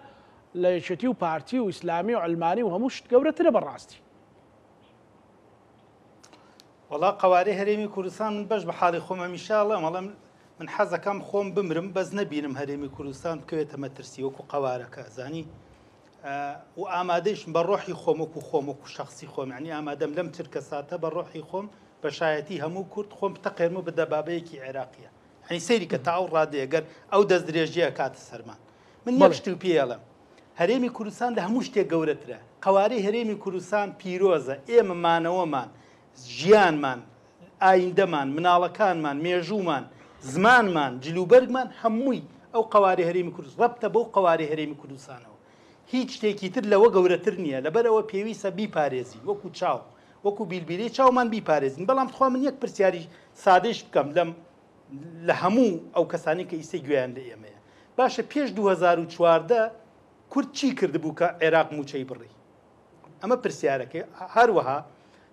لە یەکێتی و پارتی و ئیسلامی و عەلمانی و هەموو شت گەورەترە بەڕاستی. وەڵا قەوارەی هەرێمی کوردستان من بەش بە حاڵی خۆم هەمیشە ئەڵێم ئەڵێم من حەزەکەم خۆم بمرم بەس نەبینم هەرێمی کوردستان بکەوێتە مەترسی وەکو قەوارەکە زانی و ئامادەیشم بە ڕۆحی خۆم وەکو خۆم وەکو شخصی خۆم ینی ئامادەم لەم چرکە ساتە بە ڕۆحی خۆم بە شایەتی هەموو کورد خۆم بتەقێنم و بە دەبابەیەکی عێراقیە یعنی سەیری کە تا ئەو ڕادەیە گەر ئەو دەست درێژیە کاتە سەرمان من یەک شت پێڵم هەرێمی کوردستان لە هەموو شتێک گەورەترە. قەوارەی هەرێمی کوردستان پیرۆزە، ئێمە مانەوەمان، ژیانمان، ئایندەمان، مناڵەکانمان، مێژوومان، زمانمان، جلوبەرگمان هەمووی ئەو قەوارەی هەرێمی کوردستان ڕەبتە بەو قەوارەی هەرێمی کوردستانەوە. هیچ شتێکی تر لەوە گەورەتر نییە، لەبەرئەوە پێویستە بیپارێزین وەکو چاو، وەکو بیلبیلەی چاومان بیپارێزین. بەڵام تخوا من یەک پرسیاری سادەیش بکەم لەم لە هەموو ئەو کەسانەی کە ئیستە گوێیان لە ئێمەیە. باشە پێش 2014 کورد چی کردبوو کە عێراق مووچەی بڕی؟ ئەمە پرسیارەکەی. هەروەها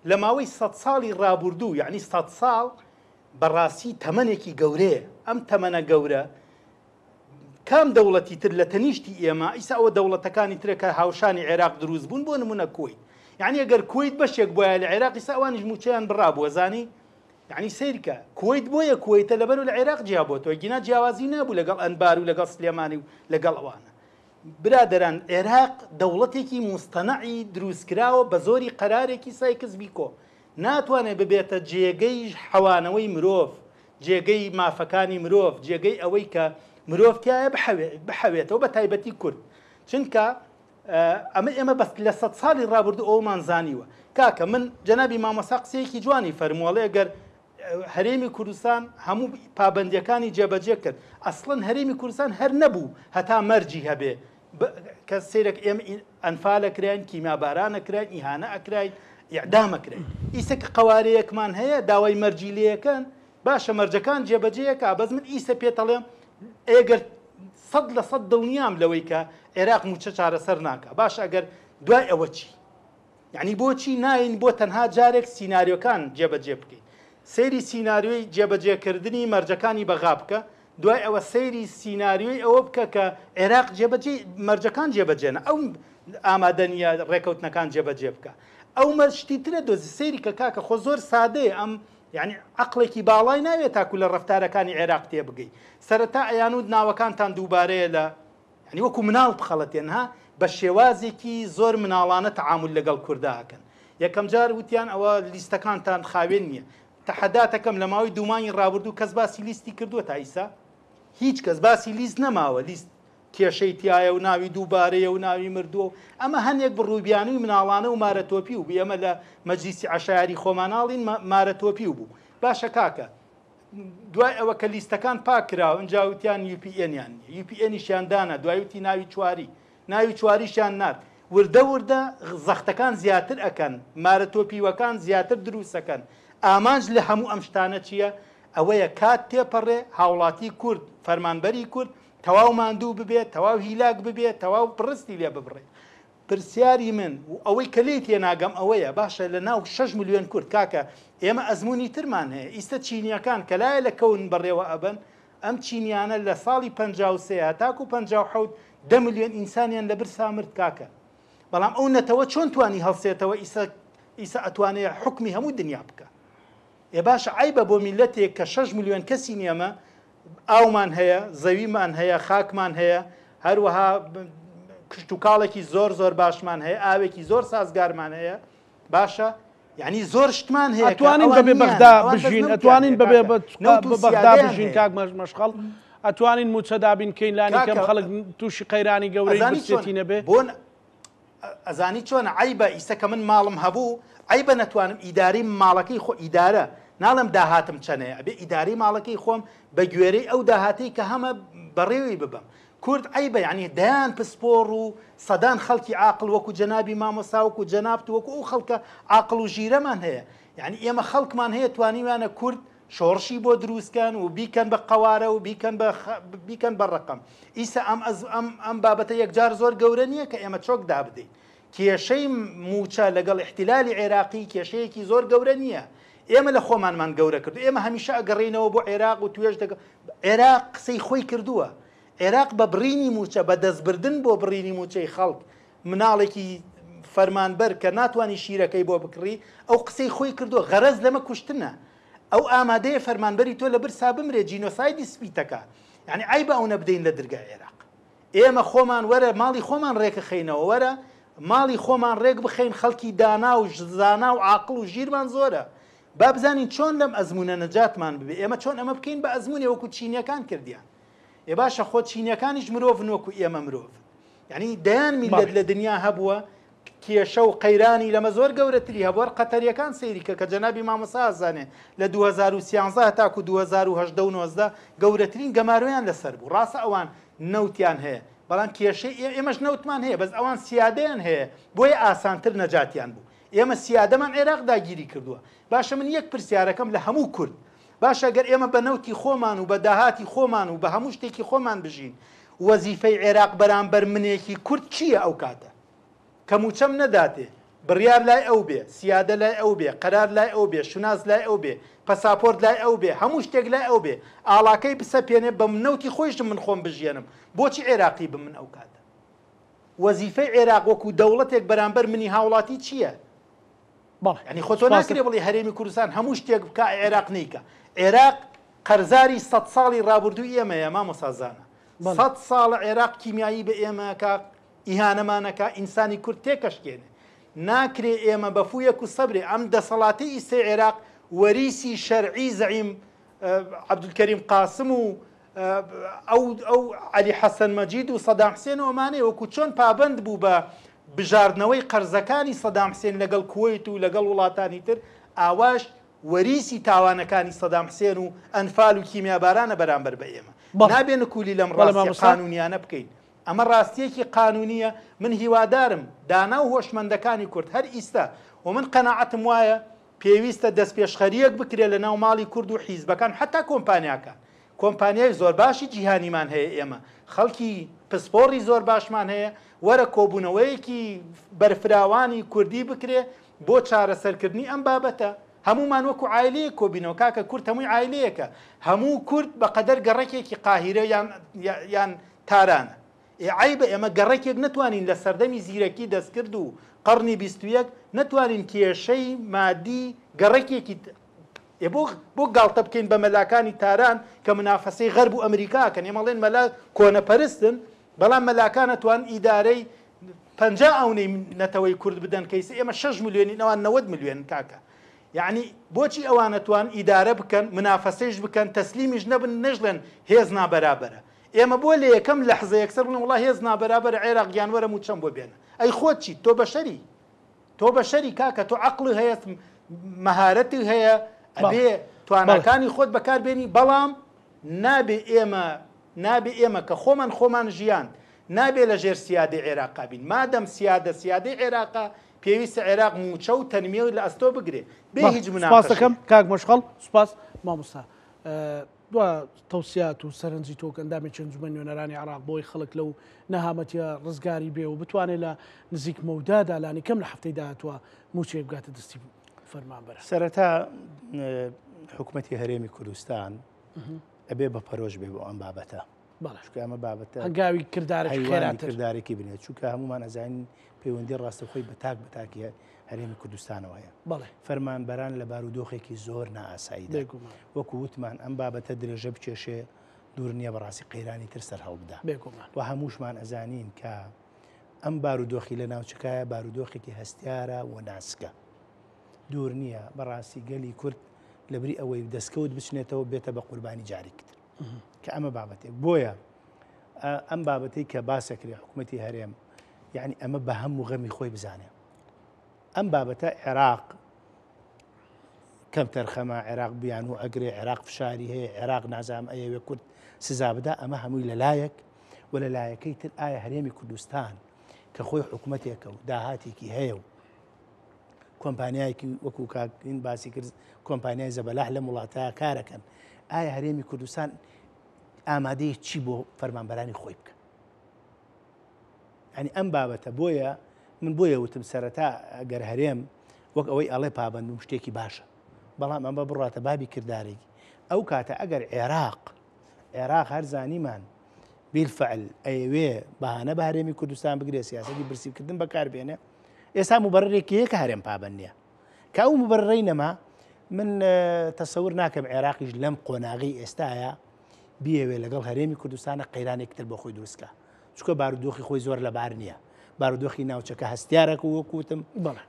لە ماوەی سەد ساڵی ڕابوردوو، یەعنی سەد ساڵ بەڕاستی تەمەنێکی گەورەیە، ئەم تەمەنە گەورە کام دەوڵەتی تر لە تەنیشتی ئێمە، ئیسا ئەوە دەوڵەتەکانی ترە کە هاوشانی عێراق دروست بوون، بۆ نمونە کوەیت، یەعنی ئەگەر کوەیت بەشێک بوایە لە عێراق ئیسا ئەوانیش مووچەیان بڕابووە، زانی؟ یەعنی سەیرکە کوەیت بۆیە کوەیتە لەبەرو لە عێراق جیا بۆتەوە گینا جیاوازی نەبوو لەگەڵ ئەنبار و لەگەڵ سلێمانی و لەگەڵ ئەوانە برادەران عێراق دەوڵەتێکی موستەنەعی دروستکراوە بە زۆری قەرارێکی سایکس بیکۆ ناتوانێت ببێتە جێگەی حەوانەوەی مرۆڤ جێگەی مافەکانی مرۆڤ جێگەی ئەوەی کە مرۆڤ تایە بحەوێتەوە بە تایبەتی کورد چونکە ئەمە ئێمە بەس لە سەد ساڵی ڕابردوو ئەوەمان زانیوە کاکە من جەنابی مامۆستا قسەیەکی جوانی فەرمووەڵێ گەر هەرێمی کوردستان هەموو پابندیەکانی جێبەجێ کرد ئەسڵەن هەرێمی کوردستان هەر نەبوو هەتا مەرجی هەبێ کە سیرەک ئێمە ئەنفالە کراین کیمیابارانە کراین ئیهانە ئەکراین ئیعدامە کراین ئیسە کە قەوارەیەکمان هەیە داوای مەرجی لێەکەن باشە مەرجەکان جێبەجێ کا بەس من ئیسە پێتەڵێم ئێگەر 100% دڵنیام لەوەی کە عێراق مووچە چارەسەر ناکا باشە ئەگەر دوای ئەوە چی یعنی بۆچی ناین بۆ تەنها جارێک سیناریۆکان جێبەجێ بکەین سەیری سیناریۆی جێبەجێکردنی مەرجەکانی بەغا بکە دوای ئەوە سەیری سیناریۆی ئەوە بکە کە عێراق جێبەجێ مەرجەکان جێبەجێنە ئەو ئامادە نییە ڕێکەوتنەکان جێبەجێ بکە ئەو مەرجتی ترە دۆزی سەیری کە کاکە خۆ زۆر سادەیە ئەم یعنی عەقڵێکی باڵای ناوێت تاکو لە ڕەفتارەکانی عێراق تێبگەی سەرەتا ئەیانوت ناوەکانتان دووبارەیە لە یانی وەکو مناڵ بخەڵەتێن ها بە شێوازێکی زۆر مناڵانە تەعامول لەگەڵ کوردا ئەکەن یەکەم جار وتیان ئەوە لیستەکانتان خاوێن نییە تەحەداتەکەم لە ماوەی دوو مانگی ڕابردوو کەس باسی لیستی کردووە تا ئیسا هیچ کەس باسی لیست نەماوە لیست کێشەی تایە و ناوی دووبارەیە و ناوی مردووە و ئەمە هەنێک بڕوبیانوی مناڵانە و مارەتۆپی و ئێمە لە مەجلیسی عەشایەری خۆماناڵین مارەتۆپی و بوو باشە کاکە. دوای ئەوە کە لیستەکان پاک کراوە ئینجا وتیان UPN یان نییە UPN یشیان دانا دوای وتی ناوی چواری ناوی چواریشیان نارد وردە وردە زەختەکان زیاتر ئەکەن مارە تۆپیوەکان زیاتر دروستەکەن ئامانج لە هەموو ئەم شتانە چییە ئەوەیە کات تێپەڕێ هاوڵاتی کورد فەرمانبەری کورد تەواو ماندوو ببێ تەواو هیلاک ببێ تەواو پڕستی لێ ببڕێ پرسیاری من و ئەوەی کە لێی تێناگەم ئەوەیە باشە لە ناو شەش ملیۆن کورد کاکە ئێمە ئەزموونی ترمان هەیە ئیستە چینیەکان کە لایە لە کەون بەڕێوە ئەبەن ئەم چینیانە لە ساڵی 53 هەتاکو 57 دە ملیۆن ئینسانیان لە برسا مرد کاکە بەڵام ئەو نەتەوە چۆن توانی هەڵسێتەوە ئیسە ئیسە ئەتوانێ حوکمی هەموو دنیا بکە ئێ باشە عەیبە بۆ میللەتێک کە شەش ملیۆن کەسین ئێمە ئاومان هەیە، زەویمان هەیە، خاکمان هەیە، هەروەها کشتوکاڵێکی زۆر زۆر باشمان هەیە، ئاوێکی زۆر سازگارمان هەیە، باشە یعنی زۆر شتمان هەیە ئەتوانین بەبێ بەغدا بژین، ئەتوانین بەبێ بەغدا بژین کاک مەشخەڵ، ئەتوانین مووچە دابین کەین لانی کەم خەڵک تووشی قەیرانی گەورەی برسێتی نەبێ. ئەزانی چۆنە عەیبە ئیسە کە من ماڵم هەبوو عەیبە نەتوانم ئیدارەی ماڵەکەی خۆ ئیدارە ناڵێم داهاتم چەنەیە ئەبێ ئیدارەی ماڵەکەی خۆم بە گوێرەی ئەو داهاتەی کە هەمە بەڕێوەی ببەم کورد عەیبە یعنی دەیان پسپۆڕ و سەدان خەڵکی عاقڵ وەکو جەنابی مامۆستا وەکو جەنابت وەکو ئەو خەڵکە عاقڵ و ژیرەمان هەیە یعنی ئێمە خەڵکمان هەیە توانیویانە کورد شۆڕشی بۆ دروست کەن و بیکەن بە قەوارە و بیکەن بە بیکەن بە ڕەقەم. ئیسە ئەم ئەز ئەم ئەم بابەتە یەکجار زۆر گەورە نییە کە ئێمە چۆک دابدەین. کێشەی مووچە لەگەڵ ئیحتیلالی عێراقی کێشەیەکی زۆر گەورە نییە. ئێمە لە خۆمانمان گەورە کردو. ئێمە هەمیشە ئەگەڕێینەوە بۆ عێراق و توێژ دەگە عێراق قسەی خۆی کردووە. عێراق بە بڕینی مووچە، بە دەستبردن بۆ بڕینی مووچەی خەڵک، مناڵێکی فەرمانبەر کە ناتوانی شیرەکەی بۆ بکڕی ئەو قسەی خۆی کردووە غەرەز لەمە کوشتنە ئەو ئامادەیە فەرمانبەری تۆ لە برسا بمرێ جینۆسایدی سپیتەکە یعنی عەیبە ئەونە بدەین لە درگای عێراق ئێمە خۆمان وەرە ماڵی خۆمان ڕێکخەینەوە وەرە ماڵی خۆمان ڕێک بخەین خەڵکی دانا و زانا و عاقڵ و ژیرمان زۆرە با بزانین چۆن لەم ئەزمونە نەجاتمان ببێ ئێمە چۆن ئەمە بکەین بە ئەزمونێ وەکو چینیەکان کردیان ئێ باشە خۆ چینیەکانیش مرۆڤن وەکو ئێمە مرۆڤن یعنی دەیان میلەت لە دنیا هەبووە کێشە و قەیرانی لەمە زۆر گەورەتری هەبووە قەتەریەکان سەیری کە کە جەنابی مامۆستا ئەزانێ لە 2013 هەتاکو 2018 و 19 گەورەترین گەمارۆیان لەسەر بوو ڕاستە ئەوان نەوتیان هەیە بەڵام کێشەی ئێمەش نەوتمان هەیە بەس ئەوان سیادەیان هەیە بۆیە ئاسانتر نەجاتیان بوو ئێمە سیادەمان عێراق داگیری کردووە باشە من یەک پرسیارەکەم لە هەموو کورد باشە گەر ئێمە بە نەوتی خۆمان و بە داهاتی خۆمان و بە هەموو شتێکی خۆمان بژین وەزیفەی عێراق بەرامبەر منێکی کورد چییە ئەو کاتە کە مووچەم نەداتێ بڕیار لای ئەو بێ سیادە لای ئەو بێ قەرار لای ئەو بێ شوناس لای ئەو بێ پەساپۆرت لای ئەو بێ هەموو شتێک لای ئەو بێ ئاڵاکەی بسەپێنێ بە نەوتی خۆیشم من خۆم بژیێنم بۆچی عێراقی بم من ئەو کاتە وەزیفەی عێراق وەکو دەوڵەتێک بەرامبەر منی هاوڵاتی چییە؟ بەڵێ یانی خۆ تۆ ناکرێ بڵێی هەرێمی کوردستان هەموو شتێک بکا عێراق نیکا عێراق قەرزاری سەد ساڵی ڕابردووی ئێمەیە مامۆستا زانا سەد ساڵە عێراق کیمیایی بە ئێمەکە ئیهانەمانەکە ئینسانی کورد تێکەشکێنێ ناکرێ ئێمە بە فویەک و سەبرێ ئەم دەسەڵاتی ئیسەی عێراق وەریسی شەرعی زەعیم عەبدولکەریم قاسم و ئەو ئەو عەلی حەسەن مەجید و سەدام حسێن و ئەمانەیە وەکو چۆن پابەند بوو بە بژاردنەوەی قەرزەکانی سەدام حسێن لەگەڵ کوەیت و لەگەڵ وڵاتانی تر ئاواش وەریسی تاوانەکانی سەدام حسێن و ئەنفال و کیمیابارانە بەرامبەر بە ئێمە نابێ نکولی لەم ڕاستیە قانونیانە بکەین ئەمە ڕاستیەکی قانونیە من هیوادارم دانا و هۆشمەندەکانی کورد هەر ئیستا و من قەناعەتم وایە پێویستە دەستپێشخەرییەک بکرێت لە ناو ماڵی کورد و حیزبەکان حەتا کۆمپانیاکان. کۆمپانیای زۆر باشی جیهانیمان هەیە ئێمە، خەڵکی پسپۆڕی زۆر باشمان هەیە، وەرە کۆبوونەوەیەکی بەرفراوانی کوردی بکرێ بۆ چارەسەرکردنی ئەم بابەتە. هەموومان وەکو عایلەیەک کۆبینەوە، کاکە کورد هەمووی عایلەیەکە، هەموو کورد بەقەدەر گەڕەکێکی قاهیرە یان یان تارانە. ئێ عەیبە ئێمە گەڕەکێک نەتوانین لە سەردەمی زیرەکی دەستکرد و قەڕنی 21 نەتوانین کێشەی مادی گەڕەکێکی ئێ بۆ بۆ گاڵتە بکەین بە مەلاکانی تاران کە منافەسەی غەرب و ئەمریکا ئەکەن ئێمە ئەڵێن مەلا کۆنەپەرستن بەڵام مەلاکان ئەتوان ئیدارەی 50 ئەونەی نەتەوەی کورد بدەن کەیسە ئێمە 6 ملیۆنین ئەوان 90 ملیۆنن کاکە یعنی بۆچی ئەوان ئەتوان ئیدارە بکەن منافەسەیش بکەن تەسلیمیش نەبن نەژڵێن هێز نابەرابەرە ئێمە بۆ لە یەکەم لەحزە یەکسەر بڵێن وەڵا هێز نابەرابەرە عێراق گیان وەرە مووچەم بۆ بێنە ئەی خۆت چیت تۆ بەشەری تۆ بەشەری کاکە تۆ عەقڵی هەیە مەهارەتی هەیە ئەبێ. تواناکانی خۆت بەکار بێنی بەڵام نابێ ئێمە نابێ ئێمە کە خۆمان خۆمان ژیاند نابێ لە ژێر سیادەی عێراقا بین مادەم سیادە سیادەی عێراقە پێویستە عێراق مووچە و تەنمیە لە ئەستۆ بگرێ بێ هیچ سوپاس دەکەم مناقەشەیەک. کاک مەشخەڵ سوپاس مامۆستا دوا تەوسیات و سەرنجی تۆ کە ئەندامێکی ئەنجومەنی نوێنەرانی عێراق بۆی خەڵک لەو نەهامەتیە ڕزگاری بێ و بتوانێت لە نزیک مەودادا لانی کەم لە هەفتەی داهاتووە مووچەیەک بگاتە دەستی فەرمانبەران. سەرەتا حکومەتی هەرێمی کوردستان ئەبێ بە پەرۆش بێ بۆ ئەم بابەتە. چونکە ئەمە بابەتە هەنگاوی کردارێکی خێراتر کردارێکی بنێت چونکە هەمومان ئەزانین پەیوەندی ڕاستەوخۆی بە تاک بە تاکی هەرێمی کوردستانەوە هەیە فەرمانبەران لە بارودۆخێکی زۆر نائاساییدا وەکو وتمان ئەم بابەتە درێژە بکێشێ دوور نییە بەڕاستی قەیرانی تر سەر هەڵبدا و هەمووشمان ئەزانین کە ئەم بارودۆخی لە ناوچەکایە بارودۆخێکی هەستیارە و ناسکە دوور نییە بەڕاستی گەلی کورد لەبری ئەوەی دەستکەوت بچنێتەوە بێتە بە قوربانی جارێکی تر کە ئەمە بابەتێک بۆیە ئەم بابەتەی کە باسەکرێ حکوومەتی هەرێم یعنی ئەمە بە هەموو غەمی خۆی بزانێ ئەم بابەتە عێراق کەم تەرخەمە عێراق بیان و ئەگرێ عێراق فشاری هەیە عێراق نازام ئەیەوێ کورد سزا بدا ئەمە هەمووی لەلایەک و لە لایەکەی تر ئایا هەرێمی کوردستان کە خۆی حکوومەتێکە و داهاتێکی هەیە و کۆمپانیایەکی وەکو کاکین باسی کرد کۆمپانیای زەبەلاح لەم وڵاتە کارەکەن ئایا هەرێمی کوردستان ئامادەی چی بۆ فەرمانبەرانی خۆی بکە ئەنی ئەم بابەتە بۆیە من بۆیە وتم سەرەتا گەر هەرێم وەک ئەوەی ئەڵێ پابندبووم شتێکی باشە بەڵام ئەمە بڕاتە بابی کردارێکی ئەو کاتە ئەگەر عێراق عێراق هەر زانیمان بیلفعل ئەیەوێ بەهانە بە هەرێمی کوردستان بگرێ سیاسەتی برسیکردن بەکاربێنێ ئێستا مبەررێکی هەیە کە هەرێم پابەند نییە کە ئەو مبەررەی نەما من تەسەور ناکەم عێراقیش لەم قۆناغی ئێستاە بیەوێ لەگەڵ هەرێمی کوردستانە قەیرانێک تر بۆ خۆی دروستکە چکە بارودۆخی خۆی زۆر لەبار نییە بارودۆخی ناوچەکە هەستیارەکە وەکوتم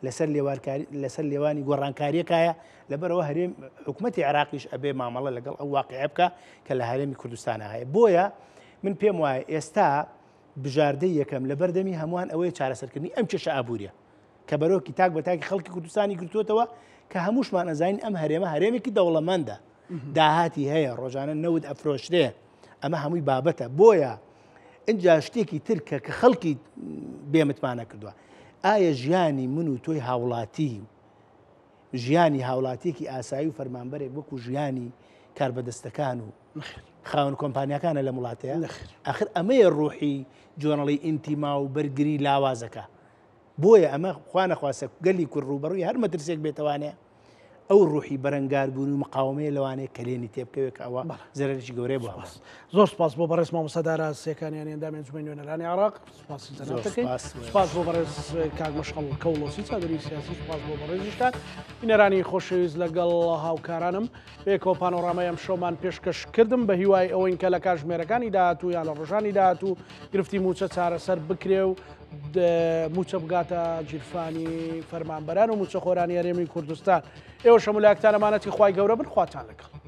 لەسەر لێوارکاری لەسەر لێوانی گۆڕانکاریەکایە لەبەرەوە هەرێم حکوومەتتی عراقیش ئەبێ مامەڵە لەگەڵ ئەو واقعە بکە کە لە هەرێمی کوردستانە هەیە بۆیە من پێم وایە ئێستا بژاردەی یەکەم لەبەردەمی هەمووان ئەوەیە چارەسەرکردنی ئەم کێشە ئابووریە کە بەرۆکی تاک بە تاکی خەڵکی کوردستانی گرتووەتەوە کە هەمووشمان ئەزانین ئەم هەرێمە هەرێمێکی دەوڵەمەندە داهاتی هەیە ڕۆژانە نەوت ئەفرۆشرێ ئەمە هەمووی بابەتە بۆیە اینجا شتێکی تر کە کە خەڵکی بێمتمانە کردووە ئایا ژیانی من و تۆی هاوڵاتی ژیانی هاوڵاتیەکی ئاسایی و فەرمانبەرێک وەکو ژیانی کاربەدەستەکان و خاوەن کۆمپانیاکانە لەم وڵاتەیە؟ ئاخر ئەمەیە ڕوحی جۆنەڵی ئینتیما و بەرگری لاوازەکە. بۆیە ئەمە خوا نەخواستە گەلی کورد ڕووبەڕووی هەر مەترسێک بێتەوانێ ئەو ڕوحی بەرەنگاربوون و مقاومەیە لەوانەیە کەلێنی تێبکەوێت کە ئەوە زەرەرێکی گەورەیە بۆ هەمووان. زۆر سپاس بۆ بەڕێز مامۆستا دارا سێکانیانی ئەندامی ئەنجومەنی نوێنەرانی عێراق سپاسی جەناب دەکەین سپاس بۆ بەڕێز کاک مەشخەڵ کەوڵۆسی چاودێری سیاسی سپاس بۆ بەڕێزیشتان بینەرانی خۆشەویست لەگەڵ هاوکارانم پێکەوە پانۆرامای ئەمشەومان پێشکەش کردم بە هیوای ئەوەین کە لە کاژمێرەکانی داهاتوو یان لە ڕۆژانی داهاتوو گرفتی مووچە چارەسەر بکرێ و مووچە بگاتە گیرفانی فەرمانبەران و مووچەخۆرانی هەرێمی کوردستان. ئێوەش هەموو لایەکتان ئەمانەتی خوای گەورە بن خواتان لەگەڵ.